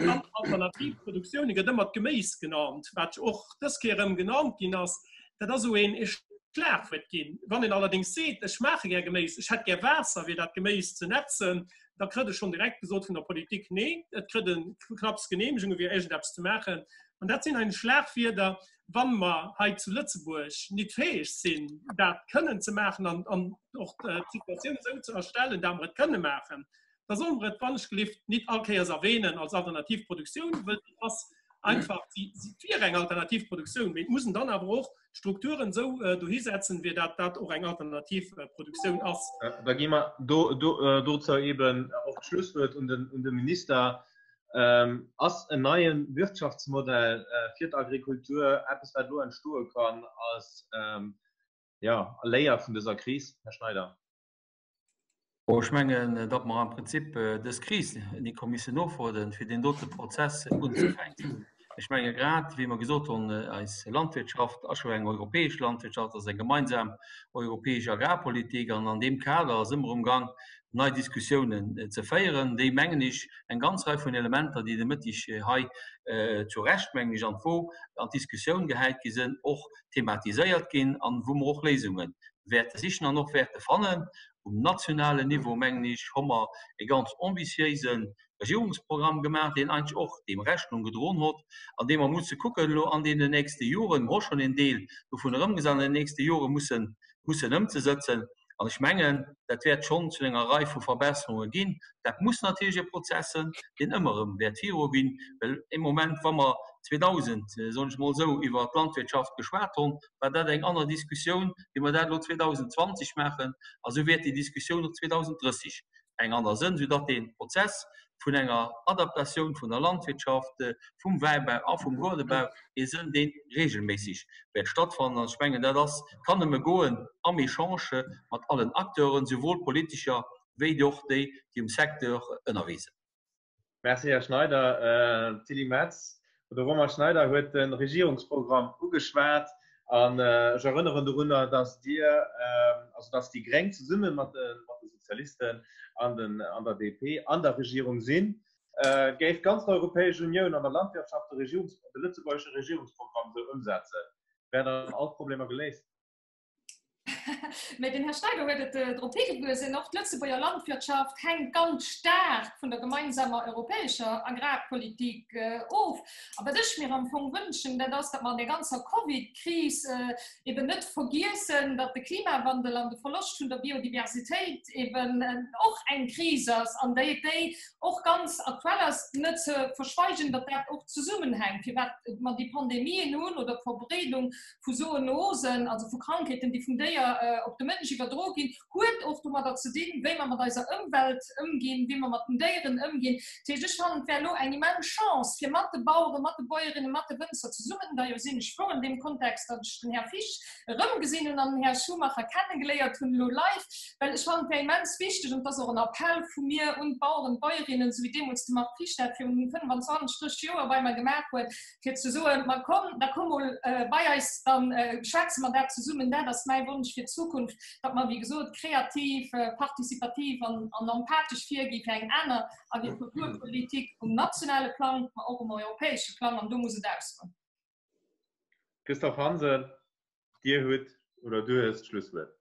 An alternativ Produktioune gëtt ëmmer d'Geméis genannt, wat och dës Kéier erëm genannt ginn ass. Dat ass esou een Schlagwuert ginn. Wann een allerdéngs seet, ech maache gär Geméis, ech hätt gär Waasser fir dat Geméis ze netzen, da kritt e schonn direkt gesot vun der Politik, nee, et kritt e knapps Genehmegunge fir iergendeppes ze maachen. An dat sinn eigentlech Schlagwierder, wa mer hei zu Lëtzebuerg nit fäeg sinn, dat kënnen ze maachen an, an och d'Situatioun esou ze erstellen, dat mer et kënne maachen, da solle mer et wannechgelift nit all Kéiers erwähnen als alternativ Produktioun, wëll et ass einfach, si, si, et wier eng alternativ Produktioun, mee et muss en dann awer och d'Strukturen esou dohisetzen, wéi dat dat och eng alternativ Produktioun ass. Da gi mer do, do, dozou eben och d'Schlusswuert un den, un de Minister. Ass en neie Wirtschaftsmodell fir d'Agrikultur eppes, wat elo entstoe kann als, jo, Léier vun dëser Kris, Här Schneider? Bon, ech mengen, datt mer am Prinzip dës Kris ni ko missen ofwaarden, fir deen dote Prozess unzefänken. Ech menge grad, wéi mer gesot hunn, eis Landwirtschaft ass jo eng europäesch Landwirtschaft, ass eng gemeinsam europäesch Agrarpolitik an an deem Kader si mer umgang, nei Diskussiounen ze féieren, déi, mengen ech, eng ganz Rei vun Elementer, déi de Mëtteg hei zu Recht, mengen ech, an d'Wo, an d'Diskussioun gehäit gi sinn, och thematiséiert ginn an wou mer och Léisunge wäerte sichen an och wäerte fannen. Um nationalen Niveau, mengen ech, hu mer e ganz ambitiéise Regierungsprogramm gemaach, deen eigentlech och deem Rechnung gedroen hott an dee mer musse kucken elo an deenen nächste Joren, mer hu schonn een Deel dovun erëmgesat, an den nächste Jore mussen mussen ëmzesëtzen. An ech mengen, dat wäert schonn zu enger Rei vu Verbesserunge ginn. Dat muss natierlech e Prozess sënn, deen ëmmer erëm wäert viruginn, well ee Moment, wa mer 2000, soen ech emol esou, iwwer d'Landwirtschaft geschwat honn, war dat eng aner Diskussioun, wéi mer dat elo 2020 maachen. A sou wäert déi Diskussioun och 2030 eng aner sënn, soudatt dee Prozess vun enger Adaptatioun vun der Landwirtschaft, vum Wäibau a vum Goardebau ee sënn, dee regelméisseg wäert stattfannen. An ech mengen, dat ass, kann nëmme goen am Echange mat allen Acteuren, souwuel politescher wéi och déi, déi um Secteur ënnerwee sinn. Merci, Här Schneider. Tilly Metz, De Romain Schneider huet de Regierungsprogramm ugeschwat an ech erënneren dorunner, datt Dir, also datt déi Gréng zesumme mat de Sozialisten an der DP an der Regierung sinn. Géif d'ganz Europäesch Unioun an der Landwirtschaft de lëtzebuergesche Regierungsprogramm esou ëmsetzen, wären dann all d'Problemer geléist? Mä den Här Schneider huet et äh, drop higewisen, och d'Lëtzebuerger Landwirtschaft hänkt ganz staark vun der gemeinsamer europäescher Agrarpolitik äh, of. A wat ech mir am Fong wënschen, dat ass, datt mer an der ganzer Covid-Kris äh, eben net vergiessen, datt de Klimawandel an de Verloscht vun der Biodiversitéit eben äh, och eng Kris ass an déi, déi och ganz aktuell ass, net ze verschweigen, datt dat och zesummenhänkt, firwat mer déi Pandemien hunn oder d'Verbreedung vu Zoonosen, also vu Krankheeten, déi vum Déier op de Mënsch iwwerdro ginn, huet och domadder ze dinn, wéi mer mat eiser Ëmwelt ëmginn, wéi mer mat den Déieren ëmginn. Dat heescht, ech fannen, et wär elo eng immens Chance, fir mat de Baueren, mat de Bäuerinnen, mat de Wënzer zesummen, d'ailleurs sinn ech frou an deem Kontext, datt ech den Här Fisch erëmgesinn hunn an den Här Schumacher kennegeléiert hunn elo live, well ech fannen, et wär immens wichteg, an et ass och en Appell vu mir un d'Baueren, d'Bäuerinnen, esou wéi deemools de Marc Fisch dat virun 25, 30 Joer bei mer gemaach huet, fir ze soen, ma komm, da komm mol bei eis, da schwätze mer dat zesummen. Dat ass mäi Wonsch fir d'Zukunft, datt mer, wéi gesot, kreativ, participativ an empathesch virgi fir eng aner Agrikulturpolitik um nationale Plang, ma och um europäesche Plang, an do muss et ausgoen. Christophe Hansen, Dir hutt oder du hues d'Schlusswuert.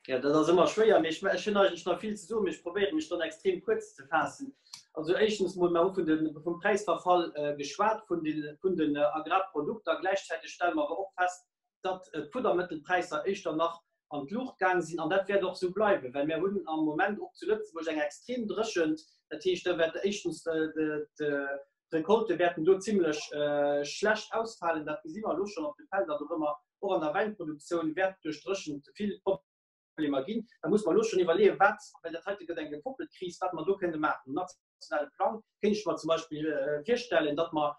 Ja, dat ass ëmmer schwéier, mee ech hunn eigentlech nach vill ze soen, mee ech probéiere mech dann extrem kuerz ze faassen. Also éischtens mol, mer hu vun de, vum Präisverfall geschwat vun de, vun den Agrarprodukter. Gläichzäiteg stelle mer awer och fest, datt d'Fuddermëttelpräisser éischter nach an d'Luucht gaang sinn an dat wäert och esou bleiwen, well mir hunn am Moment och zu Lëtzebuerg eng extrem Dréchent. Dat heescht, da wäert éischtens d'Recolte wäerten do zimlech schlecht ausfalen. Dat gesi mer elo schonn op de Felder dorëmmer. Och an der Wäinproduktioun wäert duerch d'Dréchent vill Problemer ginn. Da muss mer elo schonn iwwerleeën, wat, well dat heite gëtt eng gekoppelt Kris, wat mer do kënne maachen. Um nationale Plang kéint ech mer zum Beispill virstellen, datt mer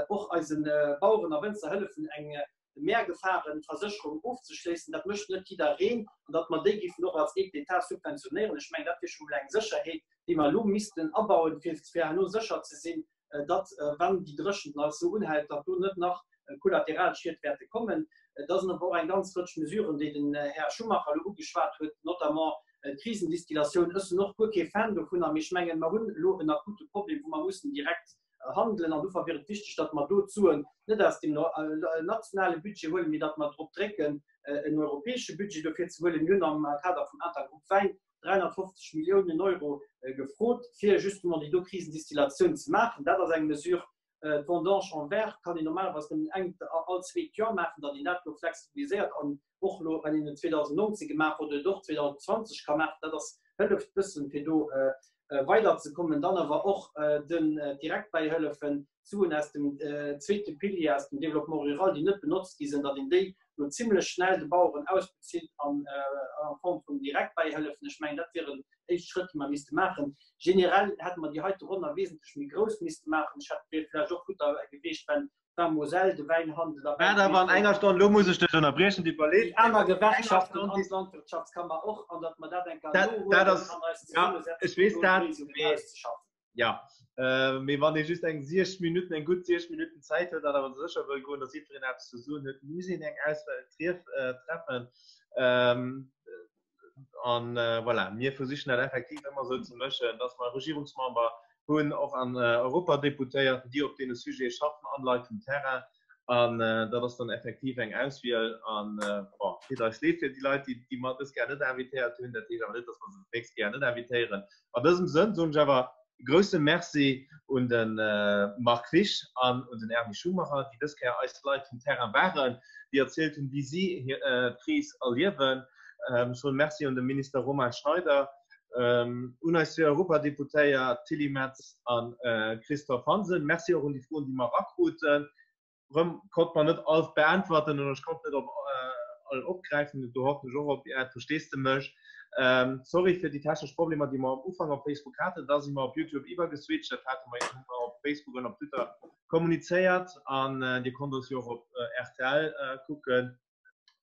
och eise Baueren a Wënzer hëllefen, eng Meergefahrenversécherung ofzeschléissen. Dat mécht net jiddereen. An datt mer déi géifen och als Aide d'État subventionéieren. Ech mengen, dat wier scho mol eng Sécherheet, déi mer elo missten abauen, fir herno sécher ze sinn, datt, wann déi Dréchent nach esou unhält, datt do net nach Kollateralschied wäerte kommen. Et sinn awer och eng ganz Rëtsch Mesuren, déi den Här Schumacher elo ugeschwat huet, notamment d'Krisendistillatioun. Ech sinn och guer kee Fan dovunner, mee ech mengen, mer hunn elo en akute Problem, wou mer mussen direkt handelen. An dofir wier et wichteg, datt mer do d'Suen net aus dem nationale Budget huelen, mee datt mer drop drécken, en europäesche Budget dofir ze huelen. Mir hunn am Kader vum Intergroupe Wäin 350 Milliounen Euro gefrot, fir justement déi do Krisendistillatioun ze maachen. Dat ass eng Mesure. D'Vendange en vert kann een normalerweis nëmmen eng all zweet Joer maachen, datt een dat elo flexibiliséiert an och elo, wann een et 2019 gemaach huet, et och 2020 ka maachen. Dat ass, hëlleft bëssen, fir do weiderzekommen. Dann awer och den Direktbäihëllefen, d'Suen aus dem zweete Pilier, aus dem Développement rural, déi net benotzt gi sinn, datt een déi elo zimlech schnell de Baueren ausbezilt an a Form vun Direktbäihëllefen. Ech mengen, dat wieren éischt Schrëtt, déi mer misste maachen. Generell hätte mer déi heite Ronn nach wesentlech méi grouss misste maachen. Ech hätt, wier vläicht och gutt gewiescht, wenn d'Vin-Moselle, de Wäinhandel a Waart awer an enger Stonn, elo muss ech dech ënnerbriechen, déi déi aner Gewerkschaften an d'Landwirtschaftskammer och, an datt mer dat eng Kéier nohuelen an eis zesummesetzen, fir do Léisungen auszeschaffen. Jo, mee wann ee just eng siech Minutten, eng gutt siech Minutten Zäit huet an awer sécher wëll goen, datt jiddwereen eppes ze soen huet, muss een eng Auswahl treffen. An voilà, mir versichen dat effektiv ëmmer esou ze mëschen, datt mer Regierungsmember hunn, och an Europadeputéierten, déi op deene Sujete schaffen, an Leit vum Terrain. An dat ass dann effektiv eng Auswiel. An bon, deet eis leed fir déi Leit, déi mer dës Kéier net invitéiert hunn. Dat heescht awer net, datt mer se d'nächst Kéier net invitéieren. An dësem Sënn soen ech awer e grousse Merci un de Marc Fisch an un den Erny Schumacher, déi dës Kéier eis Leit vum Terrain waren, déi erzielt hunn, wéi si d'Kris erliewen. Ech soen Merci un de Minister Romain Schneider, un eis zwee Europadeputéiert Tilly Metz a Christophe Hansen. Merci och un déi Froen, déi mer erakruten. Rëm konnt mer net all beäntwerten oder ech konnt net op all opgräifen. Do hoffen ech och op Äert Versteesdemech. Sorry fir déi technesch Problemer, déi mer am Ufank op Facebook haten. Da si mer op YouTube iwwergeswitcht. Dat hate mer hu mer op Facebook an op Twitter kommunizéiert an Dir konnt ons jo och op rtl kucken.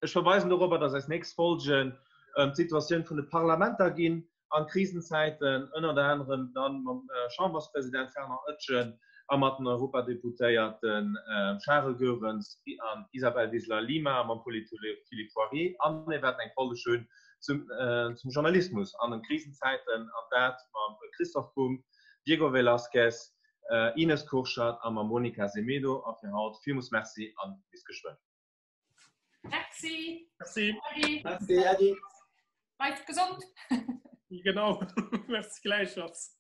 Ech verweisen dorobber, dass eis nächst Folgen ëm d'Situatioun vun de Parlamenter ginn an Krisenzäiten, ënnert anerem dann mam Chamberspresident Fernand Etgen a mat den Europadeputéierten Charel Goerens an Isabel Wiseler-Lima a mam Politolog Philippe Poirier. An mir wäerten eng Folge hunn zum Journalismus an den Krisenzäiten, an dat mam Christoph Bumb, Diego Velázquez, Ines Kurschat a mam Monica Semedo. A fir haut villmools Merci a bis geschwënn. Merci. Merci. Adi. Merci, Adi. Bleift gesund. Genau. Merci gleichfalls.